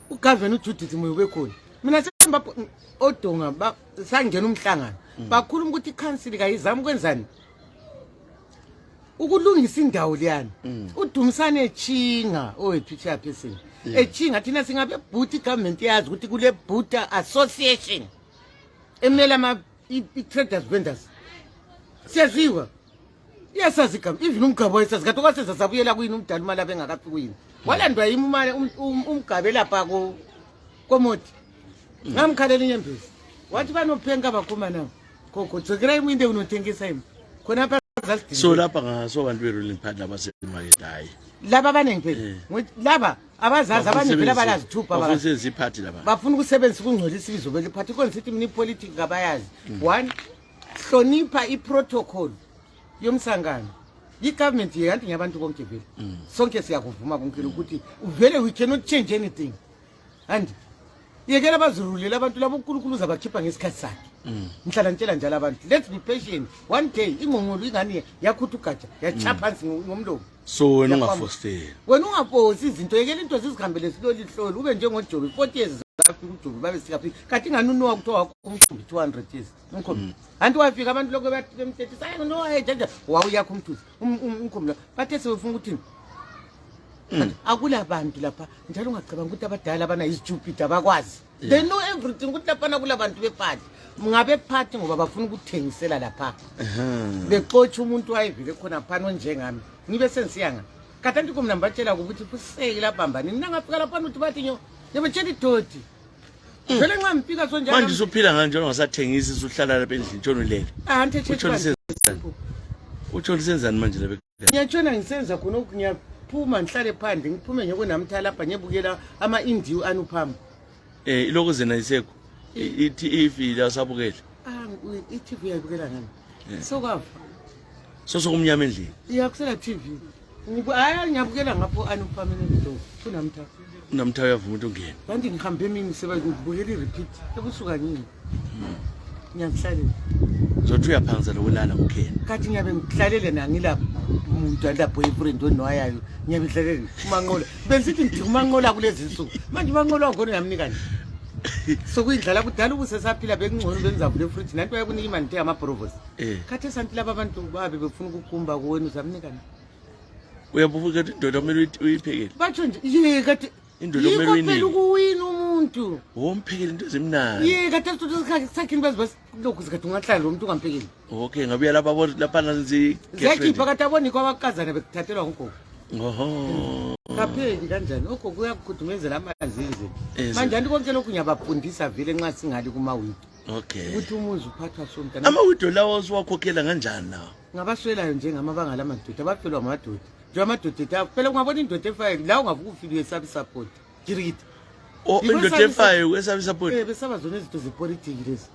uGavana uJudith Moyo ube khona mina semba odonga sangena umhlangano bakhuluma ukuthi i-council kayizama ukwenzani ukulungisa indawo leyana uDumisane echinga owethu chairperson echinga thina singabe bhuti government yazi ukuthi kule bhuta association emela ama traders vendors siyaziwa yasazi igama even umgabo esazigathi kwaseza sabuyela kuyini umdala imali abengakaphi kuyini walandwa yimi imali umgabe lapha komoti ngamkhalela inyembezi wathi banophenka bakhuma nawo gogo dzokera iminde unothengisa yimi khona pha so lapha ngaso abantu be-rolling party laba semarket hayi laba abaningi phela laba abazazi abaningi phela balazithupha bafuna ukusebenzisa ukungcolisa ibizo beliphathi khona sithi mina ipolitiki kabayazi 1 hlonipha iprotocol yomsangano I-government yanti ngabantu bonke vele sonke siyakuvuma konkela ukuthi vele we cannot change anything and yekela abazirulela abantu labo uNkulunkulu uzabakhipha ngesikhathi sakhe ngihlala ngitshela njalo abantu let's be patient one day ingongolo ingane yakhutha ugatsha yachapha phansi ngomlomo so wena ungafostela wena ungafosi izinto yekela into zizihambele siloli hloli ube njengoJobe 40 years zaphi uJobe babe sikaphi kathi nganunowa kuthiwa wakho umthumbi 200 years umkhombi anti wafika abantu lokho bemthethisa hayi no hayi wawuyakho umthuzi umkhombi bathe sebefuna ukuthini akula bantu lapha njalo ungacabanga ukuthi abadala abana izijupita abakwazi they know everything ukuthi lapha kula bantu bephathi ngabe phathi ngoba bafuna ukuthengisela lapha bexotsha umuntu wayevile khona phano njengami ngibe sensiyanga katanti kumnambatshela ukuthi kuseke labambani mina ngafika lapha uthi bathi nyo yebetshela idoti vele nxa mpika so njalo manje usuphila nganje ungasathengisi usuhlala lapha endlini ntshona ulele anti utshona senzani manje lapha ngiyatshona ngisenza khona ngiyaphuma ngihlale phandle ngiphume ngiyekonamthala lapha ngiyebukela ama-indiyu anuphamba iloko zena isekho i-TV la sabukela i-TV yayibukela ngani sokafa sokumnyama endlini iyakusela TV hayi ngiyabukela ngapho anuphamba nento kunamthala unamthayo uyavuma ukuthi ungene kanti ngihambe emini sebangibukela i-repeat ebusuka ngini ngiyakuhlalela zothi uyaphangisa lokulala kukhena kathi ngiyabe ngihlalele nangilapho umuntu alaboyfriend onowayayo ngiyabe ngihlalele umanqola bensithi ngithi umanqola kulezi nsuku manje umanqola ngone uyamnikani sokuyidlala kudala ubusesaphila bekungcono benzavule efridge nanto yakunika imali nte amabrovos khathi esanti laba abantu babe befuna ukukumba kuwena uzamnikani uyabuvuka indoda kumele uyiphekele batsho nje ye kade indoda kumele uyinike ukuwina umuntu womphekele into ezimnandi ye kade sakhini bazilokhu zikade ungahlala lo muntu ungamphekeli okay ngabuya lapha nanzi ziyakhipha kade aboni kwabakazana bekuthathelwa ngugogo oho kapheki kanjani ugogo uyakukhudumezela amanzi endlini manje anti konke lokhu ngiyabafundisa vele nxa singali kumawiki okay ukuthi umuzi uphathwa sonke amawido lawo siwakhokhela kanjani nawo ngabaswelayo njengamabanga lamadoda abafelwa ngamadoda nje amadoda phela ungabona indoda efayo la ungavuka ufile uyesabi support kirikiti indoda efayo uyesabi support besaba zona izinto zepolitiki lezi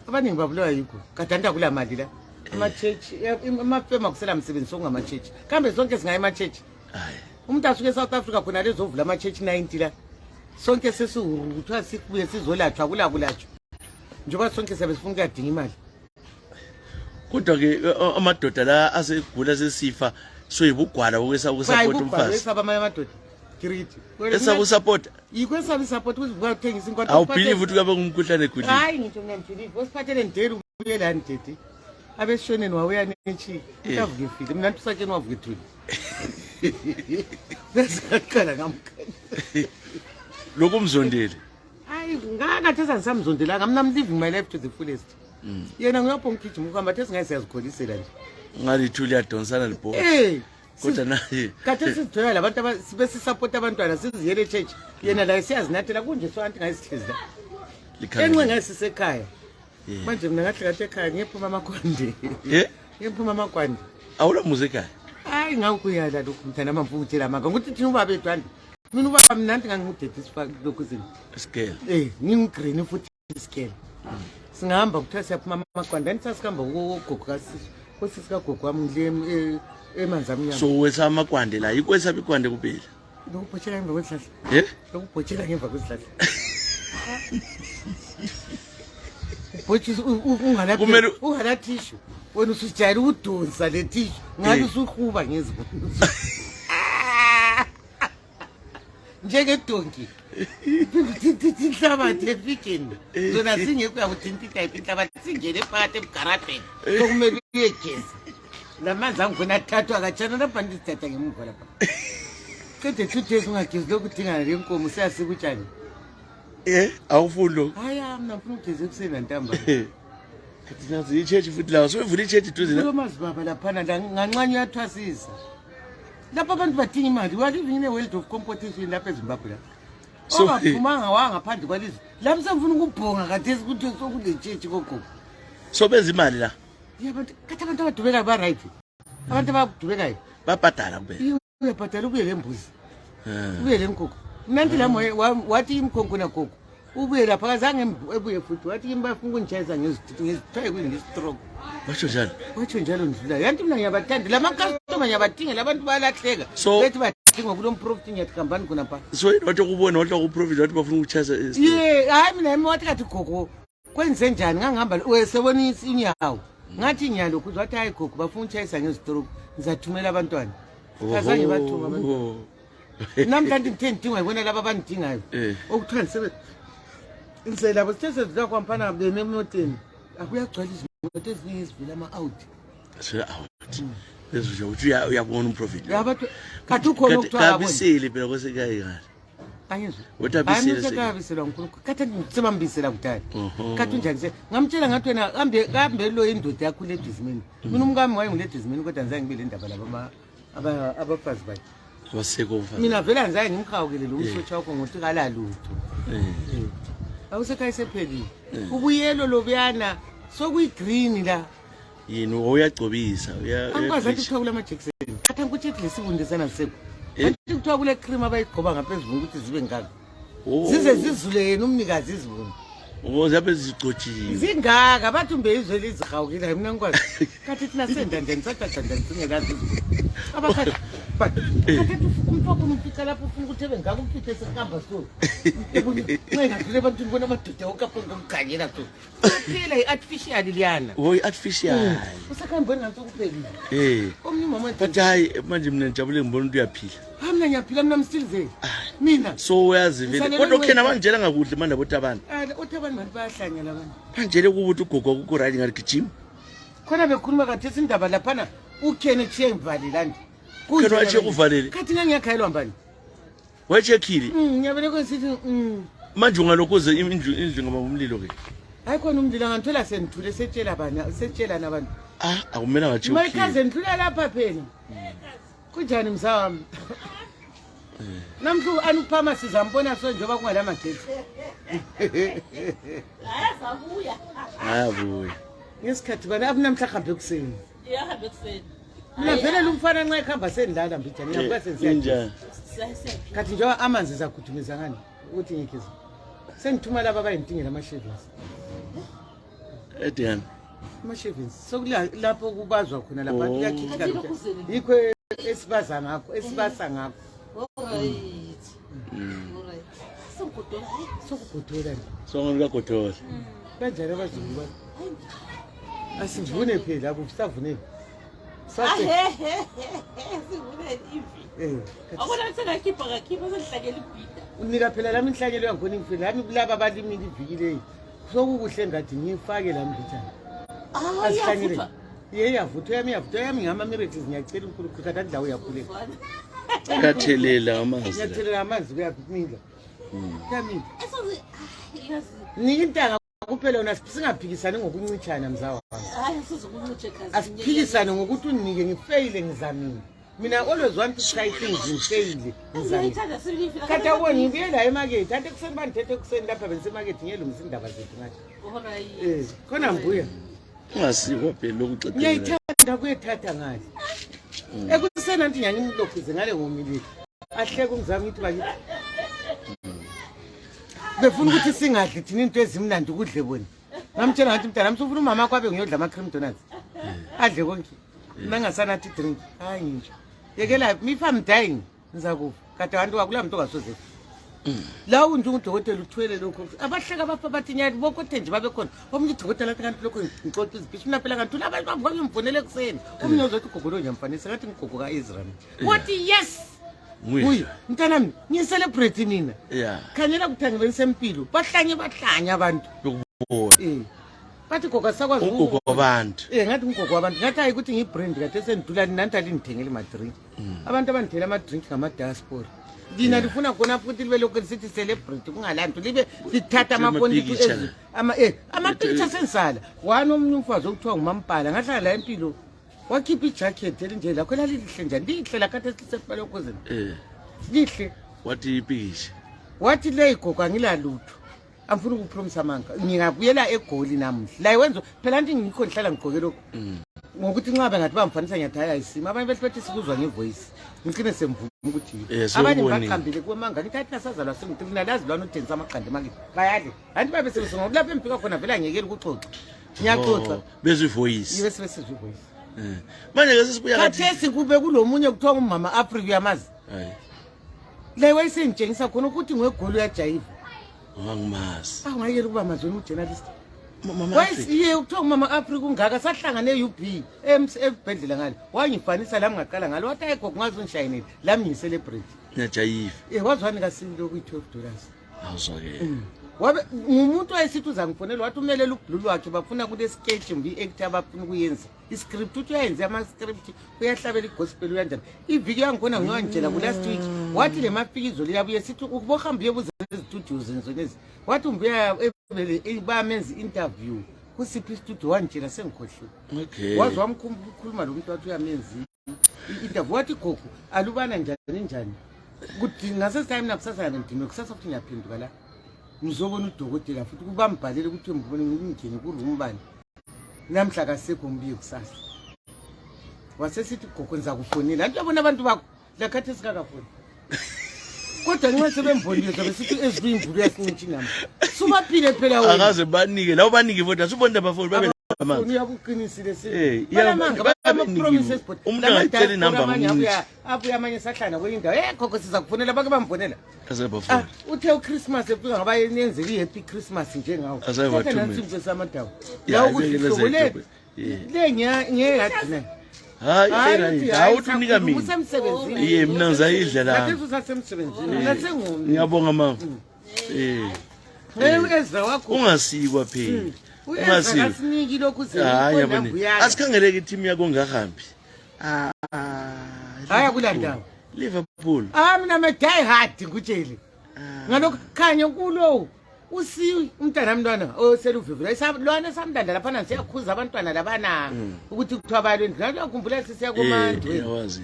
abaningi babulawa yikho kadanta kula mali la ama-church amafema kusela msebenzi sokungama-church kambe sonke singaye ama-church umuntu asuke eSouth Africa khona lezovula ama-church 90 la sonke sesihuruthiwa sibuye sizolatshwa akulakulatshwa njengoba sonke siyabe sifuna ukuyadinga imali kodwa-ke amadoda la asegula sesifa soyibugwala ukwesapota umfazi amadoda kiriti esaba usapota yikwesaba isapota ukuzivuka uthengisa inkwata awubhilive ukuthi kabe ngumkhuhlane egulile hayi ngitsho ngiyambhilive osiphathele ndeli ubuyelani dede abesishoneni wawuya netshi utavuke efile mna ntu sakeni wavuke ethuli besingaqala ngamkhani lokhu mzondeli hayi ngakathi esangisamzondelanga mna I'm living my life to the fullest yena ngiyapho ngigijima ukuhamba athi singaye siyazikholisela nje ngalithuli yadonsana libho kodwa naye kade sizithola labantu besisapota abantwana siziyele church yena la siyazinathela kunje so anti ngayisihlezi la enxe ngayisisekhaya manje mina ngahle kathi ekhaya ngiyephuma amakwande ngiyephuma amakwande awula muze ekhaya hayi ngakuyala lokhu mthana amamfungutshela amanga ukuthi thina ubaba ethu mina ubaba mnandi ngangimudede sifaka lokhu zini scale ngingugreen futhi scale singahamba kuthiwa siyaphuma amakwande anisasikhamba ugogo kosisi kagogo wami ngile emanzi amnyama so wesa amakwande la yikwesaphi ikwande kuphela lokubhotshela ngemva kwesihlahla lokubhotshela ngemva kwesihlahla ubhotshisa ungalathishu wena usujayela ukudonsa le thishu ngabe usuhuba ngezibunu njengedonki inhlabathi efikeni zona singekho yakuthinta inhlabathi singene phakathi ebugarabheni sokumele uyegeza lamanzi angkhona athathwa akatshana lapha ndizithatha ngemuva lapha qede 2 days ungagezi lokudingana lenkomo seyasikutshani awufuni lo hayi mna ngifuna ukugeza ekuseni nantamba nazi ichurch futhi lawo soyivula ichurch duze la mazibaba laphana nganxanye uyathwasisa lapha abantu badinga imali we are living in a world of competition lapha eZimbabwe la ongaphumanga wangaphandle kwalizwe lapho sengifuna ukubhonga khathesi ukuthi sokule church gogo so benza imali la yabantu kathi abantu abadubekayo ba-right abantu abadubekayo babhadala kuphela uyabhadala ubuye lembuzi ubuye lenkukhu mnanti lami wathi imkhonkho nagogo ubuye lapha kazange ebuye futhi wathi kimi bafuna ukungitshayisa ngezithayi ngestroke watsho njalo ndlula yanti mina ngiyabathanda lama-customer ngiyabadingela abantu bayalahleka bethi badinga kulo mprofit ngiyatihambani khona pha so wathi kubona wathi wakuprofit wathi bafuna ukutshayisa hayi mina yimi wathi kathi gogo kwenze njani ngangihamba sebonisa inyawo ngathi inyalo lokhu wathi hayi gogo bafuna ukutshayisa ngezitoroku ngizathumela abantwana kazange bathunga abantwana namhlanje ngithe ngidingwa yibona laba abandidingayo okuthiwa ngisebe labo sithe sezidla kwampana beme emoteni akuyagcwala izimoto eziningi ezivela ama-out lezo uthi uyabona umprofit kathi ukhona okuthiwa kabisile phela kwesekayi kabiselwa nkulunkulu kathi sebambisela kudala kathi unjani ngamtshela ngathi wena kambe lo indoda yakho ledizimeni mina umkami wayenguledizimeni kodwa ngizange ngibe le ndaba labo abafazi bakhe mina vele ngizange ngimhawukelele umsotsha wakho ngokuthi kalalutho awusekhaya sephelile ubuyelo lobuyana sokuyi-green la yini uyagcobisa angikwazi athi kuthiwa kula majekiseni khathi angikutshethi lesifundisana sekho athi kuthiwa kule cream abayigcoba ngaphezulu ukuthi zibe ngaka zize zizule yena umnikazi izibuni zabe zigcotshiwe zingaka bathi umbe izwe lizihawukile mina ngikwazi kathi thina sendanjani sadanjani singekazi izibuni abakhathi but umfoko umfica lapho ufuna ukuthi ebe ngaka umfice sekuhamba so ngengadlule ebantwini bona amadoda okapho ngomkhanyela so phela i-artificial liyana artificial usakhambeni ngansokuphelile omnye umama but hayi manje mina ngijabule ngibona ukuthi uyaphila mina ngiyaphila mina mstilizeni mina so uyazi vele kodwa ukhena manjela ngakuhle manje botabani otabani bantu bayahlanyela abantu manjele kubuthi ugogo akukho right ngathi gijima khona bekhuluma kathesi indaba laphana ukhene tshiye ngivalelandi khona watshe kuvalele kathi ngangiyakhayelwa mbani watshekhile ngiyabele kwesithi manje ungalokhuze indlu ngaba umlilo ke hayi khona umlilo nganthola senithule setshela nabantu akumele ngathi mayikhaze nithula lapha phela kunjani msawami namhlu anuphama sizambona so njengoba kungala magetsi ayabuya ngesikhathi bani abunamhla hambe ekuseni mina vele lumfana nxa ekhamba sendlala mbijani ngiyabuka sensiyanjani kathi njengoba amanzi zagudumiza ngani ukuthi ngikhiza sengithuma laba abayintingela ama-shavings ediyani ama-shavings sokulapho kubazwa khona lapha kuyakhithika yikho esibasa ngakho sokugodola songokagodola kanjani abazulu bani asivune phela abo sisavuneni unika phela lami inhlanyelo yangikhona ingifile lami kulaba abalimile ivikileyo sokukuhle ngathi ngiyifake lami mbijana asihlanyele yavuthwa yami ngama-miracles ngiyacela unkulunkulu kathi andawo uyakhuleka uyathelela amanzi ngiyathelela amanzi kuyamila kuyamila nika intanga kuphela yona singaphikisani ngokuncitshana mzawa asiphikisane ngokuthi unike ngifeyile ngizamile mina always want to try things ngifeyile ngizamile kathi awubona ngibuyela emakethi athi ekuseni bandithethe ekuseni lapha bengisemakethi ngiyelungisa indaba zethu ngathi khona mbuya ungasikwa phela lokuxexela ngiyayithanda kuyethatha ngale ekuseni anti ngiyangimlokhuze ngale ngomilile ahleke umzami ngithi bakithi befuna ukuthi singadli thina into ezimnandi ukudle bona ngamtshela ngathi mntana msufuna umama wakho abe ngiyodla ama-cream donuts adle konke nangasanathi drink hayi ngisho yekela if I'm dying ngizakufa kade abantu wakula muntu ongasoze la unje udokotela uthwele lokho abahleka bapha bathi nyati bokothe nje babe khona omnye udokotela athi kanti lokho ngixoxa izibhishi mina phela kanti abantu bavuka ngimfonele ekuseni omnye uzothi ugogo lo ngiyamfanisa ngathi ngigogo ka-Ezra wathi yes uy mntanami ngiyicelebrate nina khanyela kuthi angibenisempilo bahlanye abantu bathi gogo sakwazi ugogo wabantu ngathi ngugogo wabantu ngathi hayi ukuthi ngiyibrand kade sendulani nanti alindithengele amadrink abantu abandithela amadrink ngama-diaspora lina lifuna khona futhi libe lokhu lisithi celebrate kungalanto libe lithatha amaponiti amapicture sensala wani omunye umfazi okuthiwa ngumampala ngahlala la empilo wakhipha ijakhethi elinje lakho elalihle njani lihle lakhathi esisepalokozeni lihle wathi ipikishe wathi le igogo angilalutho amfuna ukupromisa amanga ngingabuyela egoli namuhla la iwenzo phela nti ngikho ngihlala ngigqoke lokho ngokuthi nxa bengathi bamfanisa ngiyathi hayi ayisima abanye bethi sikuzwa ngevoice ngicine semvuka ukuthi abanye baqambile kwamanga nithathi nasazalwa sengithina lazi lwana uthengisa amaqanda emakini bayadle anti babe sebesonga kulapha empika khona vela ngiyekela ukuxoxa ngiyaxoxa bezivoice bese bezivoice manje ke sisibuya kathi kathesi kube kulomunye kuthiwa umama Africa uyamazi hayi le wayisengitshengisa khona ukuthi ngwegoli uyajayiva angimazi ngayekela ukuba mazweni ujournalist mama wayisiye ukuthiwa umama Africa ungaka sahlangane UB ebhedlela ngale wangifanisa lami ngaqala ngalo wathi ayikho kungazi ungishayinile lami ngicelebrate ngiyajayiva wazwani kasini lokuyi $12 awuzwake wabe umuntu wayesithi uzangifonela wathi umelela ublulu wakhe bafuna kule sketch mbi actor abafuna ukuyenza iscript uthi uyayenza ama script uyahlabela igospel uyanjani iviki yangibona ngiyangitshela ku last week wathi le mafikizo liyabuye sithi ukubohambiye buze studios nzonezi wathi umbuya bamenza interview kusiphi studio wangitshela sengikhohliwe okay wazwa umkhuluma lo muntu wathi uyamenza interview wathi gogo alubana njani kuthi ngasesitime nakusasa ngidinwe kusasa futhi ngiyaphenduka la ngizobona udokotela futhi kuba mbhalele ukuthi ngibone ngingene kuroom bani namhla kasekho mbiyo kusasa wasesithi gogo ngiza kufonela anti yabona abantu bakho lakhathi esikakafoni kodwa nxa sebemfonile zobe sithi ezibimvulu yasinci nami subaphile phela wena akaze banike lawo banike futhi asubonda bafoni babe amanga uyabuqinisile yamanga promises but umuntu angayitshela inamba manje abuya amanye sahlana kwendawo gogo siza kufonela bake bamfonela azebafoni uthe uChristmas efika ngaba yenenzele ihappy Christmas njengawo azebathumela samadawo la ukuthi le ngiyathina hayi awuthi unika mina usemsebenzini mina ngizayidla la ngathi usasemsebenzini ngasengumi ngiyabonga mama loEzra wakho ungasikwa phela ungasiwa asiniki lokhu hayi yabona asikhangeleke team yakho ngahambi haya kulandawo Liverpool mina me die hard ngutshele ngalokho khanya kulo usi umntana mntwana oseluvivula isalwana samndanda lapha siyakhuza abantwana labana ukuthi kuthiwa bayalweni ngathi yakhumbula sisiya komandwe yawazi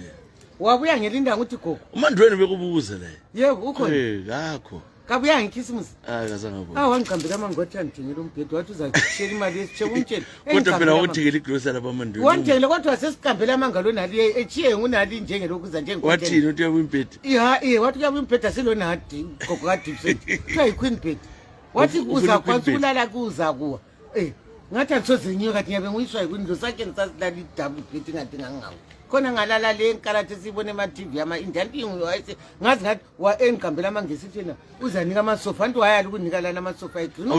wabuya ngelinda ukuthi gogo umandweni bekubuza la yebo ukhona ngakho kabuya ngikhismusi akazangabona wangicambela amangwathi angithengela umbhedo wathi uzashela imali yesitsheko umtshele kodwa phela uthengele igrocery lapha amandweni wangithengela kodwa sesicambela amanga lonali echiye ngunali njengelokuza njengokuthela wathini uthi uyakuyimbhedi wathi uyakuyimbheda selonadi gogo kadipset kuthiwa yi-queen bed wathi uzakwazi ukulala kuza kuwa ngathi andisoze nyiwe kathi ngiyabe nguyiswa yikwindlo sakhe ngisasilala i-double bed ngathi ngangawo khona ngalala le nkalathi siyibone ema-TV ama-indian wayese ngazi ngathi engiqambela amangesithena uzanika amasofa anti wayala ukunika lana amasofa egreen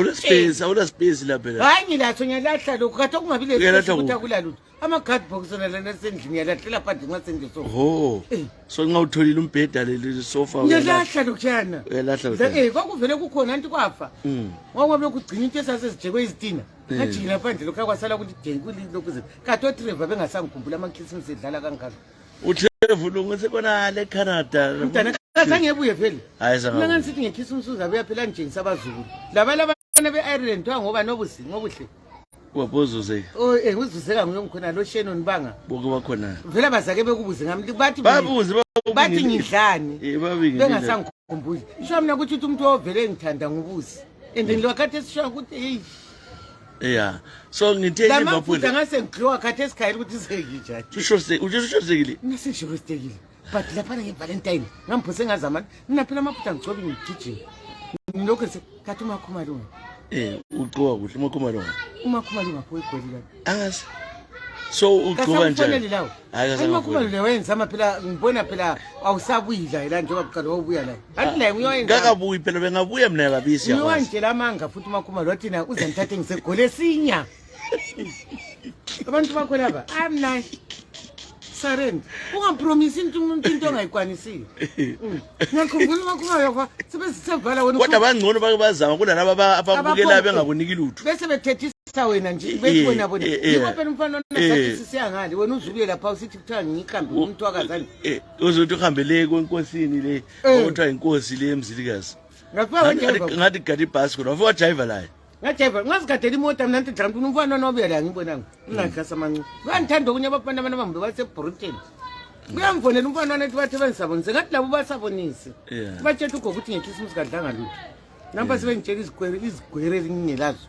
awula space lapha hayi ngilatsho ngiyalahla lokhu kathi okungabi lesi ukuthi akulalutho ama-cardbox nalana sendlini ngiyalahlela phandle nxa sendisofa so nxa utholile umbheda leli sofa ngiyalahla lokhuyana uyalahla kwakuvele kukhona anti kwafa ngoba lokhu ugcina into esasezijekwe izitina ngajikela phandle lokhu akwasala ukuthi lokuze kade otreva bengasangikhumbula ama-christmas edlala kangaka uTrevu lungesekonale eCanada mntana kazange ebuye vele hayi mina ngisithi ngekhrismasi uzabuya phela njengisa abazukulu labana be-Ireland kuthiwa ngoba ngobuhle wabozuze uzuzeka nguye ngikhona lo Shannon banga boke bakhona vele bazake bekubuze ngami bathi ngidlani bengasangikhumbuli isho mina ukuthi umuntu ovele ngithanda ngubusi and ngilokhathi esisho ukuthi so ngithe Liverpool ngase ngidliwa khathi esikhayela ukuthi sekijani ushostekile nasishostekile but lapha ngeValentine ngamphose ngazamani mina phela amaphutha ngcobi ngigijima ngilokho kathi umakhumalunga uqoka kuhle umakhumalunga pho igolile angazi so uqoba njani hayi umakhumalunga wenza ama phela ngibona phela awusabuyila la njengoba buqala wabuya la athi la uyoyenza ngakabuyi phela bengabuya mina kabisi yakho uyantshela amanga futhi umakhumalunga wathi na uzanithathe ngisegole sinya abantu bakho laba nice Sarend, ungampromise into ongayikwanisile. Ngiyakhumbula umakhumalunga yakho sebesisevala wena kodwa bangcono bake bazama kunalaba ababukela bengakuniki lutho bese bethethisa wena nje bethi wena bona yiko phela umfana onasathi sisiyangale wena uzubuye lapha usithi kuthiwa ngikhambe umuntu akazani uzothi uhambele kwenkosini le okuthiwa inkosi le emzilikazi ngathi gadi ibhasi kodwa wafika driver layo ngajiva ngazigadela imoto mina nti dlamntu umfana nobuya la ngibonanga ungakhasa amanci bayangithanda okunye abafana bambe baseBritain kuyamfonela umfana wanethi bathe bensabonise ngathi labo basabonise batshela ugogo ukuthi ngekhisimusi kadlanga lutho namba sebengitshela izigwere ngingelazo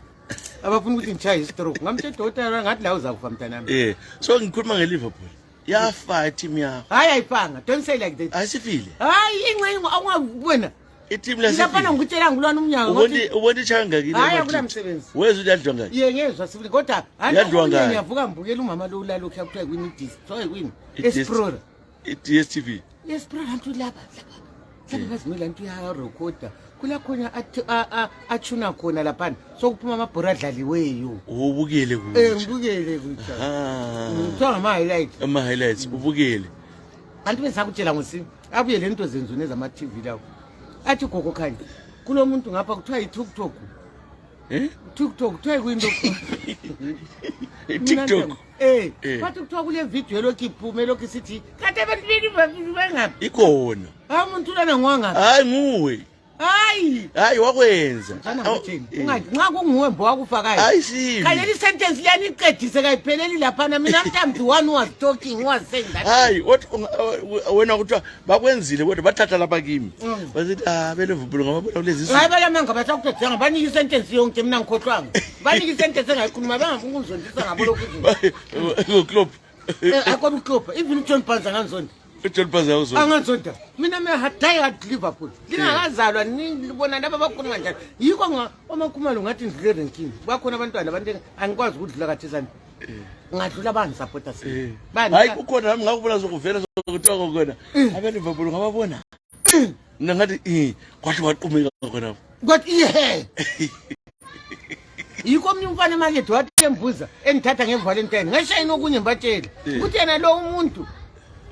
abafuna ukuthi ngishaye istroke ngamtshela udokotela ngathi la uzakufa mntanami so ngikhuluma ngeLiverpool yafa team yakho. Hayi ayifanga. Don't say like that. Ayisifile. Hayi ingcenye awungabona. Team la Lapha ngikutshela ngilwana umnyango ngothi ubone changa kile. Hayi akulamsebenzi. Weza uyadlwa ngani? Ngezwe sifile kodwa yadlwa ngani? Ngiyavuka ngibukela umama lo ulala lokho yakuthiwa kwini distroy kwini. Explore. DSTV. Explore antu lapha. Lapha bazimela antu ya recorder. Kula khona athuna khona lapha sokuphuma amabhora adlaliweyo. Ubukele kuthi. Ngibukele kuthi. Ngithola ama highlights ubukele. Kanti bese akutshela ngosini abuye lento zenzune zama TV lawo. Athi gogo khanye kulomuntu ngapha kuthiwa iTikTok. TikTok kuthiwa kuyinto. TikTok. Bathi kuthiwa kule video lokho iphume lokho sithi kade abantu bengaphi. Ikona. Umuntu lana ngwanga. Hayi nguwe. Hayi wakwenza. Nxa kunguwe mbo wakufakayo. Hayi simi. Kanye le sentence liyani iqedise kayipheleli lapha mina mthambi one was talking was saying that. Hayi wena kuthiwa bakwenzile kodwa bathatha lapha kimi. Basithi belevubulo ngababona kulezi zinto. Hayi balamanga basakuqedanga banika isentence yonke mina ngikhohlwanga. Banika isentence engayikhuluma bangafuna ukuzondisa ngabo lokho izinto. Ngoklob. Akho uklob even John Panza nganzonda. John Panza uzonda. Angazonda. Mina die at Liverpool. Lingakazalwa nibona laba bakhuluma njalo. Yiko amakhumalo ngathi ngidlule ranking. Bakhona abantwana abantu angikwazi ukudlula kathizana. Ngadlula bani supporters. Bani. Hayi kukhona nami ngakubona sokuvela sokuthiwa kokona. Abeliverpool ngababona. Mina ngathi kwathi waqhumeka khona. Kwathi yiko mina umfana emakethe wathi embuza engithatha ngeValentine ngashayina okunye mbatshela ukuthi yena lo umuntu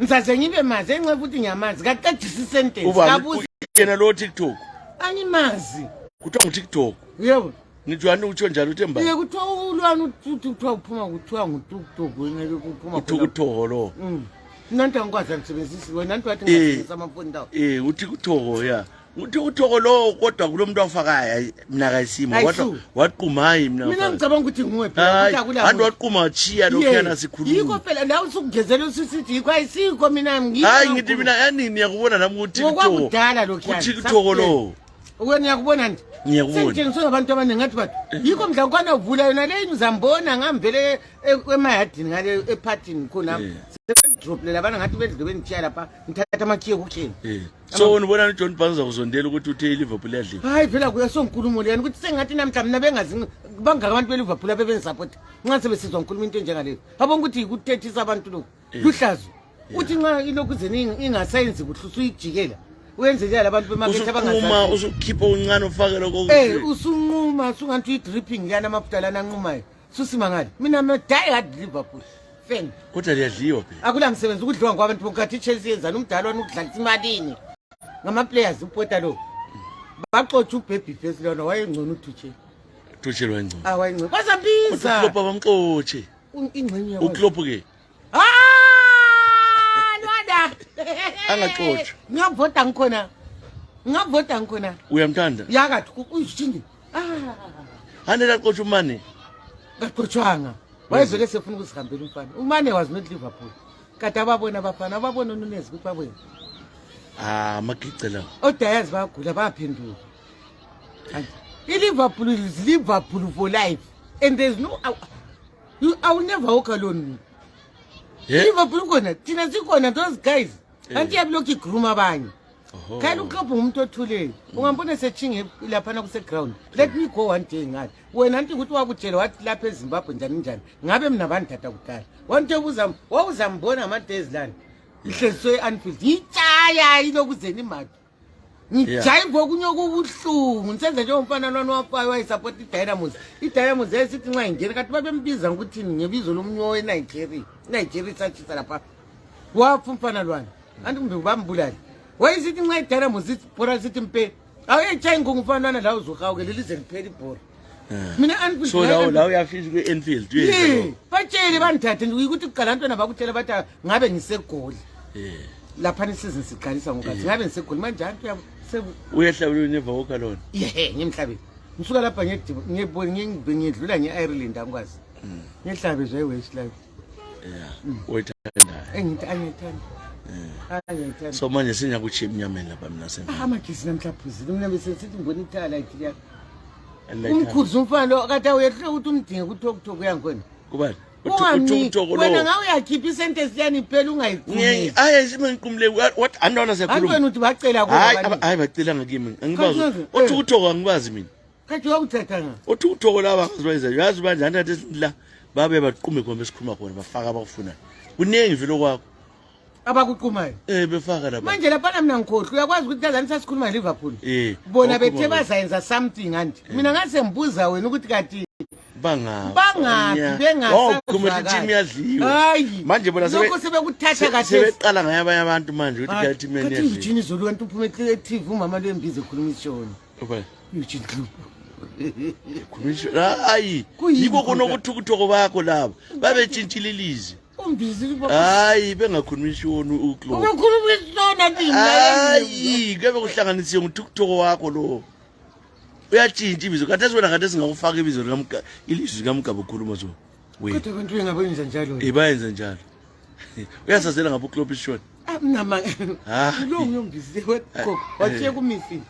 ngizaze ngibe mazi enxe futhi ngiyamazi kaqedisa isentence kabuza yena lo TikTok angimazi kuthiwa nguTikTok yebo ngijwani utsho njalo uthemba kuthiwa ulwana kuthiwa uphuma kuthiwa nguTikTok ngeke kuphuma uTikTok lo nanti angikwazi ngisebenzisi wena nanti wathi ngisebenzisa amafoni lawo uTikTok ya uthi uThoko lo kodwa kulomuntu awufakaya mina kayisimo kodwa waqhuma hayi mina ngicabanga ukuthi nguwe phela ukuthi akula anti waqhuma chiya lokho yana sikhuluma yiko phela la usukugezela usithi yiko ayisiko mina ngiyiko hayi ngithi mina yanini yakubona nami ukuthi ngokwakudala lokho yani uThoko lo wena yakubona nje ngiyakubona sentshengiswe abantu abaningi ngathi bathi yiko mdla ukwana uvula yona le uzambona ngambele emayadini ngale epartini khona drop lela bana ngathi bedlwe benitshiya lapha ngithatha amakhiye kukheni so unibona uJohn Panza uzondela ukuthi uthe iLiverpool yadliwa hayi phela kuyasonkulumo leyani ukuthi sengathi namhla mina bengazi bangaka abantu beLiverpool abebenisupport nxa sebesizwa ngikhuluma into enjengaleyo abonga ukuthi ukuthethisa abantu lokho luhlazo uthi nxa ilokhu zeni ingasayenzi kuhlusa uyijikela uyenzelela abantu bemakethe abangazi uma usukhipha uncane ufake lokho usunquma sungathi uyidripping yana amabudala anqumayo susimangale mina die at Liverpool fan kodwa liyadliwa phela akula msebenzi ukudliwa kwabantu bonkathi iChelsea yenzana umdala wona ukudlalisa imalini ngama players upota lo baxotsha ubaby face lona wayengcono Tuchel wayengcono wayengcono bazambiza uKlopp bamxotshe ingcenye yakho uKlopp ke lwada angaxotsha ngavota ngikhona uyamthanda yakathi uyishini hanela qotsha umane kaxotshwanga wayezele sefuna ukuzihambela umfana umane was not Liverpool kade ababona abafana ababona uNunez ukuthi babona magicela odayazi bayagula bayaphendula iLiverpool is Liverpool for life and there's no I will never walk alone Liverpool khona thina sikhona those guys anti yablokhi groom abanye kanti uKlopp umuntu othulele ungambona sechinge lapha kuse ground let me go one day ngathi wena anti ukuthi wakutshela wathi lapha eZimbabwe njani ngabe mina bandithatha kudala wonke wawuzambona ama-days lana ihlezwe Anfield itshaya ilokuzeni imali ngijayiva okunye okubuhlungu nisenza njengomfana lwana wafayo wayisupport iDynamos yayisithi nxa ingena kanti babembiza ngokuthini ngebizo lomnyo eNigeria satshisa lapha wafa umfana lwana anti kumbe bambulali wayisithi nxa iDynamos ibhora sithi mpe awuyetshayi ngomfana lwana la uzohawuke lelize liphela ibhora mina Anfield so la uyafisa ku-Anfield batshele bandithathe ukuthi kuqala abantwana bakutshela bathi ngabe ngisegoli lapha isizini siqalisa ngokathi ngabe ngisegoli manje antu yabo uyahlabela never walk alone ngimhlabeni ngisuka lapha ngiyedlula nge-Ireland angikwazi ngihlabezwe eWestlife oyithandayo engithi angiyithanda so manje sinyakutshiya emnyameni lapha mina amagesi namhlaphuzile mina besesithi ngibona ithala ithi yakho umkhuzi umfana lo kade uyehle ukuthi umdinge kuToktok uyangikhona kubani uthukutoko lo wena ngawe uyakhipha isentence yani phela ungayiqhubeki hayi simenqumule what andona siyakhuluma wena uthi bacela kuba hayi bacela ngakimi angibazi uthukutoko angibazi mina kathi wakuthatha nga uthukutoko laba ngizwayeza yazi banjani athi la babe baqume khona besikhuluma khona bafaka abakufunayo kuningi velo kwakho abakuqumayo befaka lapha manje lapha mina ngikhohlwa uyakwazi ukuthi lazani sasikhuluma eLiverpool bona bethe bazayenza something anti mina ngase ngibuza wena ukuthi kati bangapi bengasakhuluma team yadliwa manje bona sebekuthatha kahle sebeqala ngaye abanye abantu manje ukuthi ka team yadliwa kathi Eugene Zulu kanti uphume e-TV umama lwembize ekhuluma ishona Eugene Zulu hayi yiko khona ukuthukutoko bakho labo babetshintshile ilizwi hayi bengakhuluma ishona uKlo ukhuluma ishona ndimi hayi kube kuhlanganisiwe ngothukutoko wakho lo uyatshintsha ibizo kade sibona kade singakufaka ibizo ilizwi likamgaba ukhuluma so kodwa abantu bengabenza njalo bayenza njalo uyasazela ngabo uKlo ishona nama lo ngiyombize wathi kumisi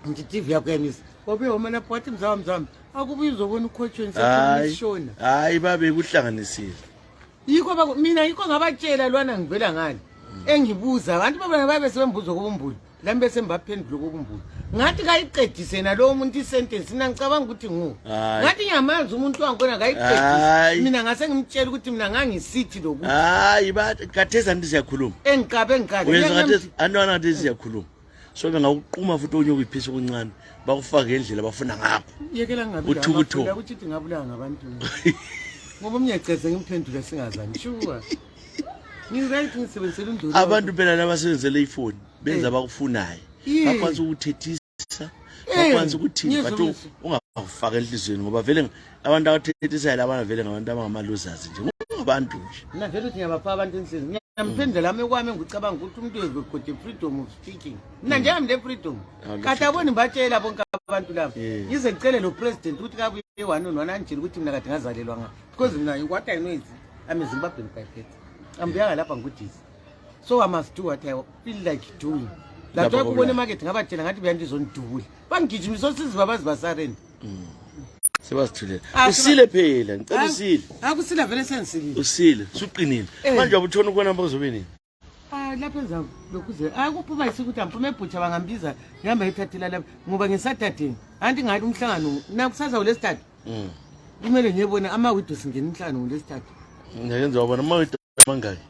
ngithi TV yakho yamisi wabe wama lapho wathi mzawami akubizwa bona ukhotshweni sekhulumishona hayi babe kuhlanganisile yikho mina yikho ngabatshela lwana ngivela ngani engibuza abantu babe sebembuza kobumbulu lami bese mbaphendula kobumbulu ngathi kayiqedise nalo umuntu isentence mina ngicabanga ukuthi ngathi ngiyamazi umuntu wangona kayiqedise mina ngase ngimtshela ukuthi mina ngangisithi lokuthi hayi katheza ndithi siyakhuluma engikabe uyenza ngathi antwana ngathi siyakhuluma so bengakuquma futhi onye ukuyiphisa okuncane bakufaka endlela bafuna ngakho yekela ngabe uthukutho ukuthi ngabulanga ngabantu ngoba umnyaceze ngimphendula singazani shuwa ngirayithi ngisebenzela undolo abantu phela labasebenzele ifoni benza abakufunayo bakwazi ukuthethisa bakwazi ukuthini but ungafaka enhlizweni ngoba vele abantu abathethisa labana vele ngabantu abangamaluzazi nje ngabantu nje mina vele uthi ngiyabapha abantu enhlizweni ngiyamphendula lami kwami ngicabanga ukuthi umuntu uyokude freedom of speaking mina nje ngam le freedom kade abona imbatshela bonke abantu laba yize ngicele lo president ukuthi kabuye one anjini ukuthi mina kade ngazalelwa nga because mina what I know is I'm a Zimbabwean by birth ambiyanga lapha ngudisi so I must do what I feel like doing lapho ukubona market ngabatshela ngathi beyandizondubula bangijimisa osiziba bazibasarenda sebasithulela usile phela ngicela usile akusila vele sensilile usile suqinile manje ubuthona ukubona bazobe nini lapha enza lokuze akuphuma isikuthi amphume ebhutsha bangambiza ngihamba ethathela lapha ngoba ngeSaturday anti ngathi umhlangano nakusaza uLesithathu kumele ngiyebona ama-widows ngene umhlangano ngoLesithathu ngiyenza wabona ama-widows mangaki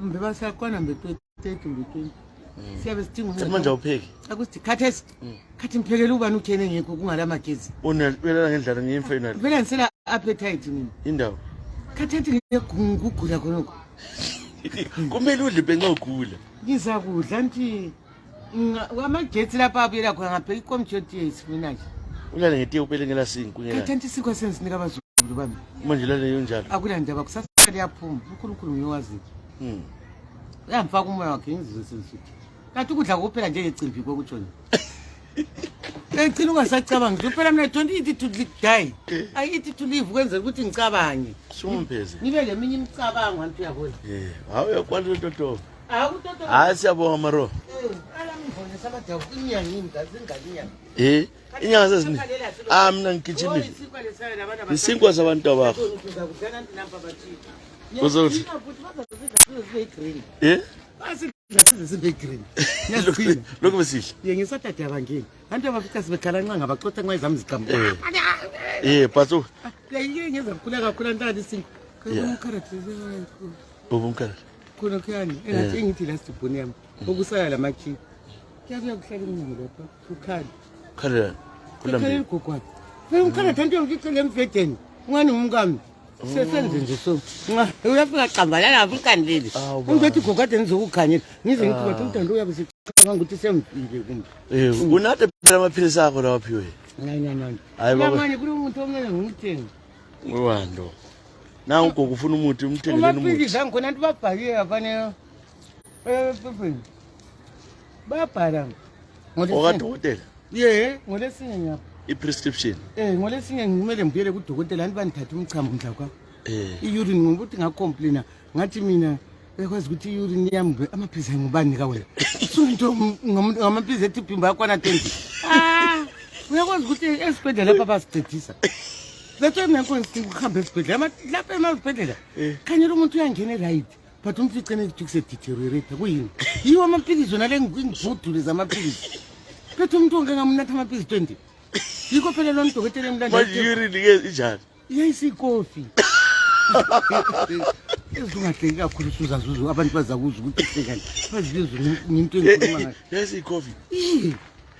mbebasakwana mbe-30 mbe-20 siyabe sidinga manje awupheki akusithi khathi mphekela ubani ukhene ngekho kungalamagezi unabelela ngendlela ngiyimfenali vele ngisela appetite mina indawo khathi ethi ngiyagula khonokho kumele udle benxa ugula ngizakudla nti amagetsi lapha abuyela khona ngapheka ikomtshoti yesipinatshi ulale ngetiye upele ngela sinku ngela khathi isikwa senzinika abazulu bami manje lale yonjalo akulandaba kusasa liyaphuma uNkulunkulu ngiyowazi uyamfaka umoya wakhe ngizizwe sensuthi kanti ukudla kuphela njengecimbi kokutshona egcina ungasacabanga nje phela mina don't eat to die I eat to live kwenzela ukuthi ngicabange sumpheze nibe leminye imicabango antu yabona hawu uyakwanza toto hayi siyabonga maro alamngone sabadawu inyanga ngazingalinya inyanga sezini mina ngigijimile isinkwa sabantu abakho uzothi lokho besihle ngisathatha abangeni abantu abafika sibekhala nxa ngabacotha nxa izami ziqamuka patso ngenza kukhula kakhulu antala isinkwa umkharathe ubumkharathe khona khani engathi engithi last bone yami okusala lamakhipha kuyabuya kuhlala inyanga lapha ukhala kulambile kokwathi umkharathe antu yongicela emvedeni ungani umkami sesenze nje so uyafika qambala lapho ikandleli ungethi gokade nizokukhanyela ngize ngithi bathi umntando uyabe sicabanga ukuthi semfile kumbe unade phela amaphilisi akho lawaphiwe hayi baba manje kulo muntu omele ngumthenga wando na ugogo ufuna umuthi umthengeleni umuthi amaphilisi angikhona antu babhaliwe afanele babhala ngokadokotela ngolesinye ngiyapha i-prescription ngolesinye ngimele ngibuyele kudokotela anti banithatha umchambo mhla kwakho i-urine ngokuthi ngacomplaina ngathi mina bekwazi ukuthi i-urine yami amaphilisi angibanika wena sunto ngamaphilisi ethi phimba yakwana 20 uyakwazi ukuthi esibhedlela lapha basidedisa Lethe mina konke ukuhamba esibhedlela lapha emazibhedlela khanyela umuntu uyangena right but umfice nekujikise deteriorate kuyini yiwo amaphilisi wona lengivudule zamaphilisi phethe umuntu ongengamnatha amaphilisi 20 yiko phela lo dokotela emlandela manje yuri injani yayisikofi ezingahleki kakhulu suzazuzu abantu bazakuza ukuthi sekani bazizwe into engikhuluma ngayo yayisikofi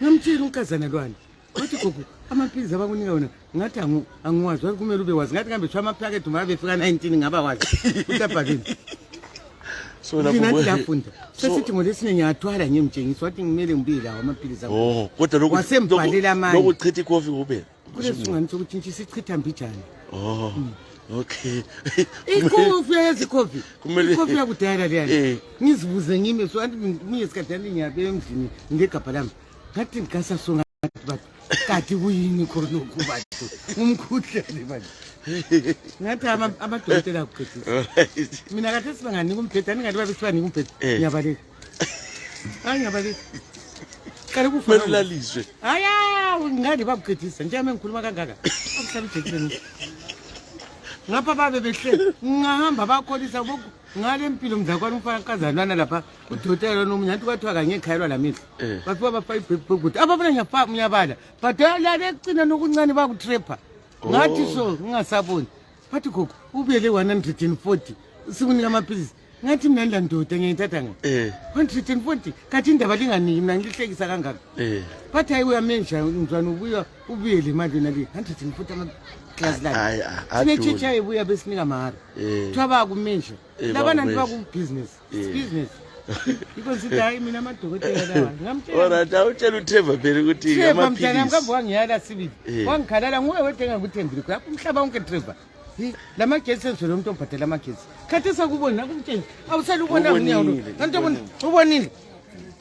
ngamtshela unkazana lwani wathi gogo amaphilisi abakunika wona ngathi angiwazi wathi kumele ube wazi ngathi kambe shwa amaphakethe uma befika 19 ngaba wazi utabhaleni so lapho lafunda sesithi ngolesine ngiyathwala ngiyemtshengisa wathi ngimele ngibuye lawo amaphilisi akho kodwa lokho wasembhalela amanye lokuchitha ikofi kube kulesinqani sokuthi nje sichitha mbijana okay ikofi yezikofi ikofi yakudala leyani ngizibuze ngime so anti ngiye sikadala ngiyabe emzini ngegabha lami ngathi ngikasa songa bathi kati kuyini khona ukuba umkhuhlane manje ngathi amadokotela akuqedisa mina kade sibanganika umbhedane ngathi babesiba nika umbhedane ngiyabaleka ngiyabaleka kale kufanele ulaliswe aya ngani bakuqedisa nje ngikhuluma kangaka akuhlala ijekiseni ngapha babe behle ngahamba bakholisa ngale impilo mzakwani umfakazana lapha udokotela nomunye anti kwathiwa kanye ekhayelwa lamihla bafika bafaka ibhebhuguti abafana ngiyabala badala lecina nokuncane bakutrapper ngathi so ngingasaboni bathi gogo ubele 140 sikunika amaphilisi ngathi mina ndandoda ngiyithatha ngayo 140 kathi indaba linganiki mina ngihlekisa kangaka bathi hayi uyamenja umntwana ubuya ubuyele imali nali 140 amaphilisi la sinetshitsha ebuya besinika mahara thwaba kumenja labana ndibaku business because hayi mina amadokotela lawa ngamtshela alright awutshela uThemba phela ukuthi amaphilisi mntana mkambe wangiyala sibili wangikhalala nguwe wedinga ukuthembile lapho umhlaba wonke Trevor lamagesi senzele umuntu ombhadela amagesi khathi sakubona kumtshela awusala ubona unyawo kanti ubonile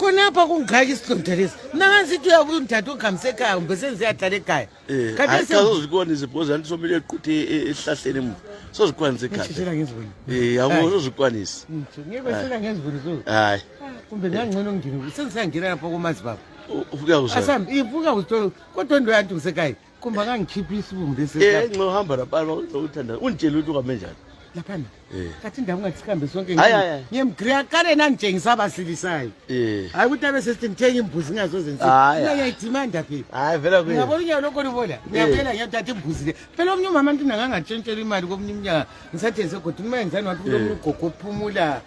khonapha kungaka isilonda lesi nangazithi uyabuya umthatha ungihambise ekhaya umbe senziyahlala ekhaya khathi sazozikona izibhozo anti somile equthe ehlahleni emuva sozikwanisa ekhaya yabo sozikwanisa ngiyebesela ngezivuni so hayi kumbe ngangcono ngidini senzisangena lapha kumazi baba ufuka uzwa asambi ivuka uzitho kodwa ndo yantu ngisekhaya kumba ngangikhipha isibumbu lesi ngohamba lapha lokuthanda ungitshela ukuthi ukame njani laphana kathi ndawo ngathi sihambe sonke ngiyemgriya kale nangitshengisa abasilisayo hayi ukuthi abe sesithenge imbuzi ngazozenza ngiyayidimanda phela hayi vela kuye ngiyabona unyawo lokho libola ngiyabela ngiyathatha imbuzi le phela omnye umama ntina ngangantshentshela imali komunye umnyaka ngisathengise kodwa uma yenzani wathi kulomunye ugogo ophumula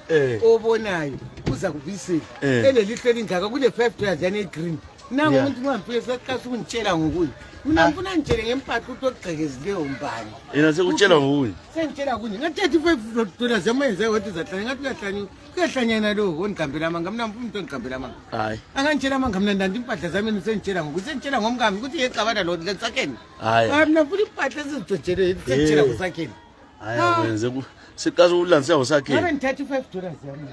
obonayo uza kubisela elelihle elingaka kule 5 dollars yane green nangu umuntu ungafike seqasa ukungitshela ngokuyi mina ngifuna ngitshele ngempatho ukuthi ogqekezileyo umbani yena sekutshela ngokuyi sengitshela kunye nga-35 dollars yamayenze wathi zahlanye ngathi kuyahlanyana lo onigambela amanga mina umuntu onigambela amanga hayi angangitshela amanga mina ndandi impahla zami sengitshela ngokuthi sengitshela ngomngami ukuthi yecabana lo lesakheni hayi mina mfuna impahla ezizijojele sengitshela ngosakheni hayi wenze siqasa ulanisa usakheni ngabe ngi-35 dollars yami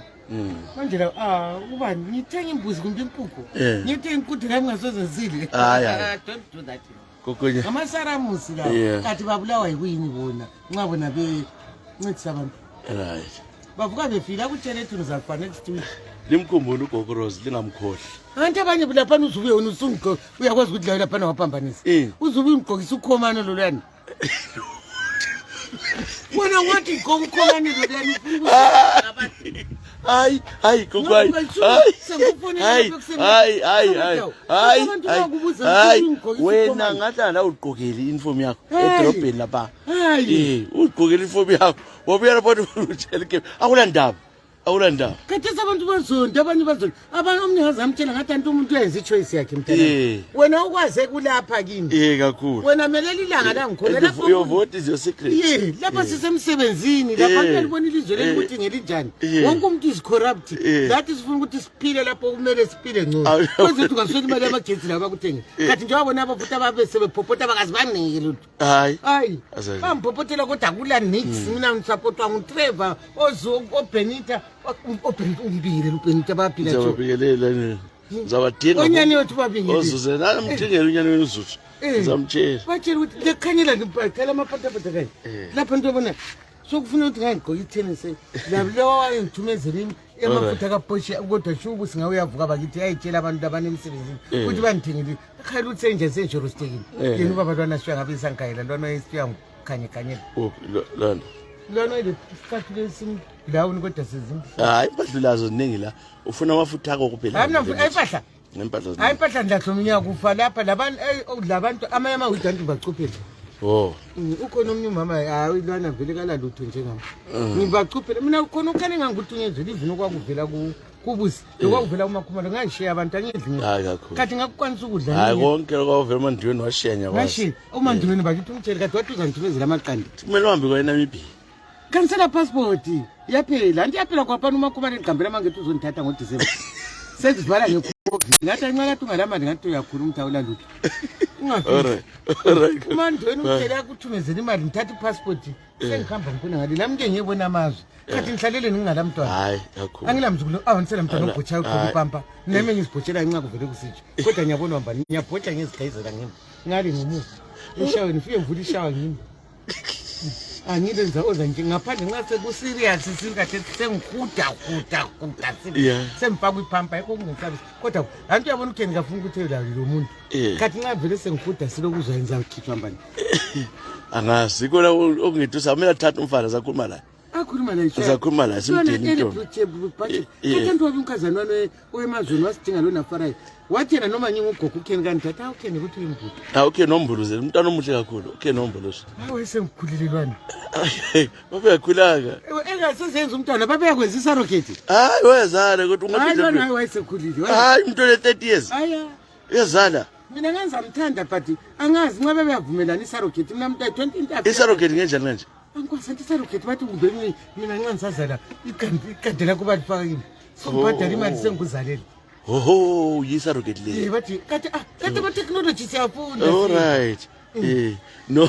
manje la ubani ngithenga imbuzi kumbe impuphu ngithenga inkuthu ngami ngasozenzile don't do that kokonye amasaramusi lawo kathi babulawa yikuyini bona nxa bona bencedisa abantu right bavuka befika kutshele ethu nizafika next week limkhumbula ugogo Rose lingamkhohle kanti abanye laphana uzubuye wona uyakwazi ukuthi layo laphana waphambanisa uzubuye ungigqokisa ukhomane loluyani wena wathi ukhomane loluyani hayi kokwani hayi wena ngahlala ugqokele uniform yakho edrobheni lapha ugqokele uniform yakho wabuya lapha utshela ke akulandaba kathi abantu bazonda abanye bazonda abanye omnikazi amtshela ngathi anti umuntu uyenza ichoice yakhe mntana wena ukwaze kulapha kimi kakhulu wena melela ilanga la ngikhona lapho your vote is your secret lapha sisemsebenzini lapha ngiyalibona ilizwe lekuthi ngelinjani wonke umuntu is corrupt that is sifuna ukuthi siphile lapho kumele siphile ngcono kwenze ukuthi ungasweli imali yamagetsi laba kuthenge kathi njengoba bona abafuthi ababe sebepopota bakazibanike lutho hayi bamphopotela kodwa akula nix mina ngisupportwa nguTrevor oBenita umbile luPenita baphila nje zababikelela zabadinga onyane wethu babingile ozuze nami mthengele unyane wenuzuzu ngizamtshela batshela ukuthi lekhanyela ngiphathela amaphataphatha kayi lapha into bona sokufuna ukuthi ngayigqoka i-tennis lawa wayengithumezela amafutha kaBosch kodwa shubu singawe yavuka bakithi ayitshela abantu abanemsebenzini ukuthi bandithengele akhayela ukuthi senje senjorostekile yena ubaba lwana siya ngabe isankayela lwana yesiyangu khanye lona ile sicathule simdown kodwa sizimbi hayi impahla lazo ziningi la ufuna amafutha akho kuphela hayi impahla nempahla hayi impahla ndahlo minya kufa lapha labantu amayama udanti bacuphela ukhona omnye umama hayi lwana vele kala lutho njengami ngibacuphela mina ukhona ukhane nganguthunyezela ivini okwakuvela kubusi lokwakuvela kumakhumalo ngashiya abantu angidli kathi ngakukwanisa ukudla hayi konke kwavela mandweni washenya kwashi umandweni bakithi umtshele kade wathi uzangithumezela amaqanda kumele uhambe kwaNamibia kansela passport yaphela anti yaphela kwaphana umakhumalo eqambela mangethu uzondithatha ngoDisemba sezibhala ngeCovid ngathi anqala tungalamali ngathi uyakhula umthawula lutho alright umandweni umtshele akuthumezela imali ngithatha ipassport sengihamba ngikona ngale nami ke ngiyebona amazwe kathi ngihlalele ngingalamntwana hayi kakhulu angilamzukulu awunisela mntwana obhotsha uqobo pampa neme ngizibhotshela inqa kuvele kusitsho kodwa ngiyabona uhamba ngiyabhotsha ngezigayizela ngimi ngale ngomusa eshaweni ufike mvula ishawa ngimi angilenza oza nje ngaphandle nxa sekuserious singathi sengihuda sempaka ipampa yikho kungesabisi kodwa antu yabona ukheni ngafuna ukuthi la lo muntu kathi nxa vele sengihuda silokuzwa yenza ukhithwa mbani angazi ikona okungithusa kumele athathe umfana zakhuluma la akhuluma la isho zakhuluma la simdeni into kathi nto wabumkazana wane oyemazweni wasidinga lona farayi wathena noma ngingugogo ukheni kanti thatha ukheni ukuthi uyimbulu okay nombuluzela umntwana omuhle kakhulu okay nombuluzo hayi sengikhulilelwana babeyakhulanga engasezenza umntwana babeyakwenzisa rocket hayi wezala kodwa ungaphinde hayi wayesekhulile hayi umuntu le 30 years aya yazala mina ngenza mthanda but angazi nxa bebeyavumelana isaroketi mina mntu 20 intafu isaroketi ngenjani kanje angikwasanti isaroketi bathi kumbe mina nxa ngisazala ikade lakho balifaka yini sombhadala imali sengikuzalele oho yisaroketi le bathi kade ba-technology siyafunda alright no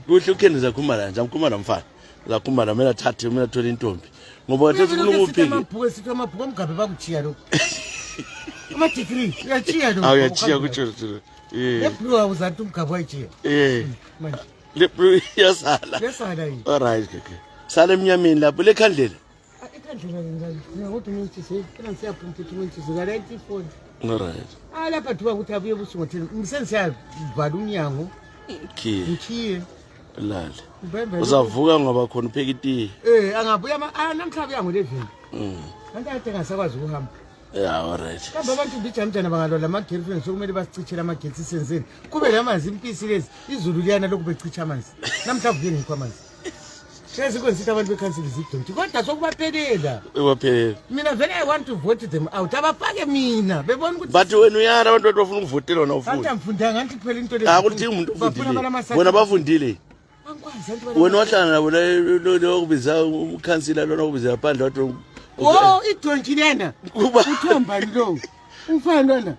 kuhle ukheni zakhumala nje amkhumala mfana zakhumala mina thathe mina thola intombi ngoba thathe kulunguphi sithi amabhuku omgabe bakuchiya lokho ama-degree uyachiya lokho awuyachiya kutsho lebhulu awuzanti umgabe wayichiya manje lebhulu yasala yini alright sala emnyameni lapho le khandlela ngokuthi ngitshise phela ngisiyaphumpha ukuthi ngitshise ka-94 alright lapha thuba ukuthi abuye ebusuku ngothini ngisengisiyavala umnyango ngikhiye lala uzavuka ngoba khona upheka itiye angabuya namhla abuya ngo-11 kanti ade ngasakwazi ukuhamba alright kambe abantu bijamjana bangalola ama-girlfriend sokumele basicitshele amagetsi isenzeni kube lamanzi impisi lezi izulu liyana lokhu becitsha amanzi namhla vukeni ngikho amanzi sezikwenzisithi abantu bekhansela izidonti kodwa sokubaphelela mina vele I want to vote them out abafake mina bebona ukuthi but wena uyara abantu bafuna ukuvotela wona ufuna kanti amfundanga ngathi kuphela into lezi akuthi umuntu ufundile bona bafundile wena wahlala nabo lo kubiza ukhansela lona kubiza phandle wathi idonki lena uthomba lo umfana lona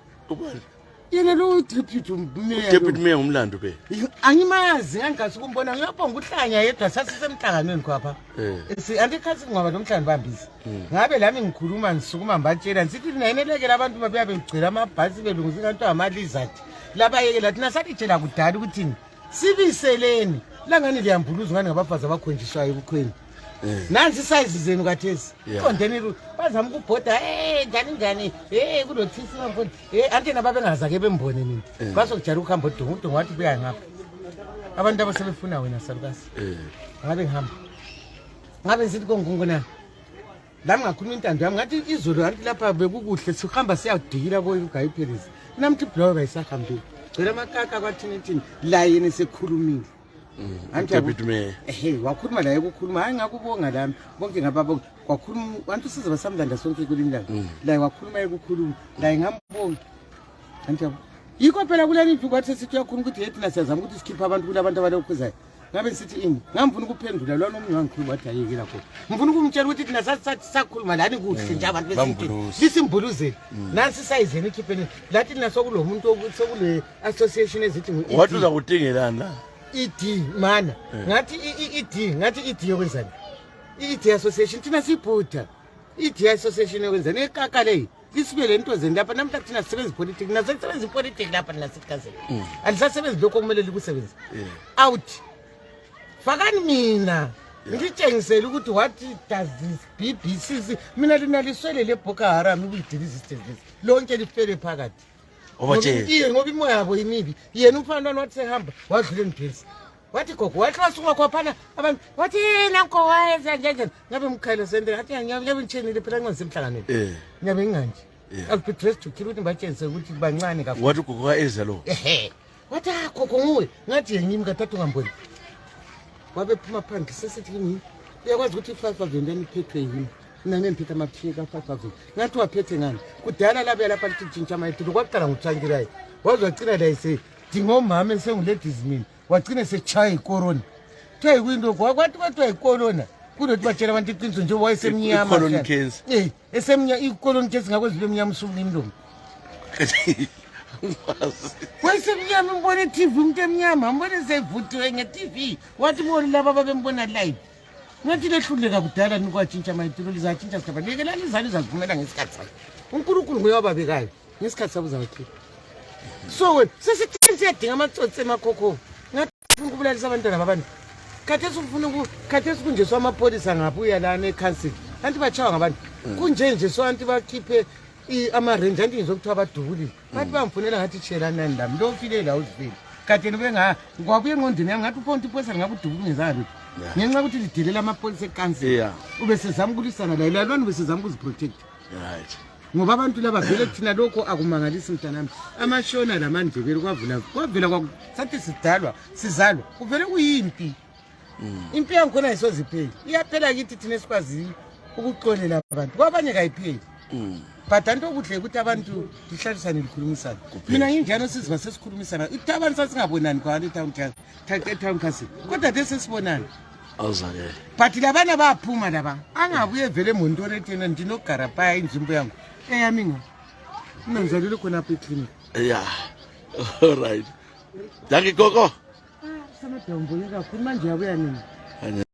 yena lo deputy mayor ngumlando be angimazi ngangasi kumbona ngiyabonga uhlanya yedwa sasisemhlanganweni khapha andikhasi ngoba nomhlanje bambisi ngabe lami ngikhuluma ngisukuma mbatshela nsithi nayinelekela abantu babuya begcila amabhasi belungisa kanti ama-lizard labayekela thina satitshela kudala ukuthini sibiseleni langani liyambuluza ngani ngabafazi abakhonjiswayo ebukhweni nansi isayizi zenu kathesi qondeni bazama ukubhoda njani kuloThisa mfowethu antena babengazake bembone mina basokujala ukuhamba udongo wathi buya ngapha abantu abasebefuna wena salukasi ngabe ngihamba ngabe ngithi kongungona lami ngakhuluma intando yami ngathi izolo anti lapha bekukuhle sihamba siyadikila koyugayiphelisi namthi blower bayisahambile cela amakaka kwathini la yena sekhulumile wakhuluma la ekukhuluma hayi ngakubonga lami bonke ngababo wakhuluma abantu size basamlanda sonke kulimlanga la wakhuluma ekukhuluma la ngambonga anti yikho phela kuleli nto kwathi sithi yakhuluma ukuthi yethina siyazama ukuthi sikhipha abantu kulabantu abalokhuzayo ngabe sithi ngamfuna ukuphendula lona omunye wangikhuluma wathi ayekela khona ngifuna ukumtshela ukuthi thina sakhuluma lani kuhle nje abantu besithi lisimbuluzeli nansi sayizeni ikhipheni lathi thina sokulo muntu sokule association ezithi wathi uza kutingelana mana ngathi id yokwenzani id association thina sibhuda id association yokwenzani ekaka leyi isibele into zeni lapha namhla thina sisebenza politics nasebenza politics lapha nasikazeni alisasebenzi lokho kumele likusebenza out fakani mina ngitshengisele ukuthi what does this BBC mina linaliswele le Boko Haram ukuyidiliziste lonke lifele phakathi ngoba imoya yabo imibi yena umfana wathi sehamba wadlule ngigesi wathi gogo wathi wasuka khophana abantu wathi nanko wayenza nje ngabe umkhayelo sente athi ngiyabe ngitshenile phela ngisemhlanganweni ngiyabe nginganje alpidress to kill ukuthi batshenise ukuthi bancane kakhulu wathi gogo kaEzra lo wathi gogo nguwe ngathi yengimi kathathu ngamboni wabe phuma phandle sesithi kimi uyakwazi ukuthi 5000 eniphethwe yini mina ngemphethe amaphika 5000 ngathi waphethe ngani kudala labe lapha lithintsha amayitulu kwaqala ngutshangirayo wazwacina la ise dingomama esenguladies mina wagcina sechaya ikorona thay window kwathi kwathiwa ikorona kunothi batshela abantu iqiniso nje wayesemnyama icolon cancer esemnyama icolon cancer ngakwezile emnyama usukule imlomo wayesemnyama umbone TV umuntu emnyama umbone sevuthiwe nge-TV wathi bona laba babembona live ngathi lehluleka kudala nikwatshintsha amayitulu lizatshintsha sikaba lekela lizali izavumela ngesikhathi sakhe uNkulunkulu nguye wababekayo ngesikhathi sabo uzawakhipha so wena sesithi siyadinga amatsotsi emakhokho ngathi ufuna ukubulalisa abantwana babantu khathesi kunje swamapholisa ngabuya lana eCouncil anti bachawa ngabantu kunje nje so anti bakhiphe ama-range anti ngizokuthiwa badubulile bathi bamfunela ngathi tshelanani lami lo ufile la uzifile kade ngwabuye engqondweni yami ngathi ufonta ipholisa ngabe udubulingezalo ngenxa ukuthi lidelela amapholisa eCouncil ube sezama ukulisana layo lalwana ube sezama ukuziprotect right ngoba abantu laba vele thina lokho akumangalisi mntanami amashona lamandebele kwavela sathi sidalwa sizalwa kuvele kuyimpi impi yankhona ayisozipheli iyaphela kithi thina esikwaziyo ukuxolela abantu kwabanye kayipheli but anto okuhle ukuthi abantu lihlalisane likhulumisane mina nginjalo siziva sesikhulumisana ithi abantu sasingabonani kwalo town council kodwa de sesibonani awuzakele but labana baphuma laba angabuye vele emuntu orethena ndinogara phaya inzimbo yangu eyami nga unanzalele khona apha eclinic all right danke gogo samadambo yekakhulu manje yabuya nini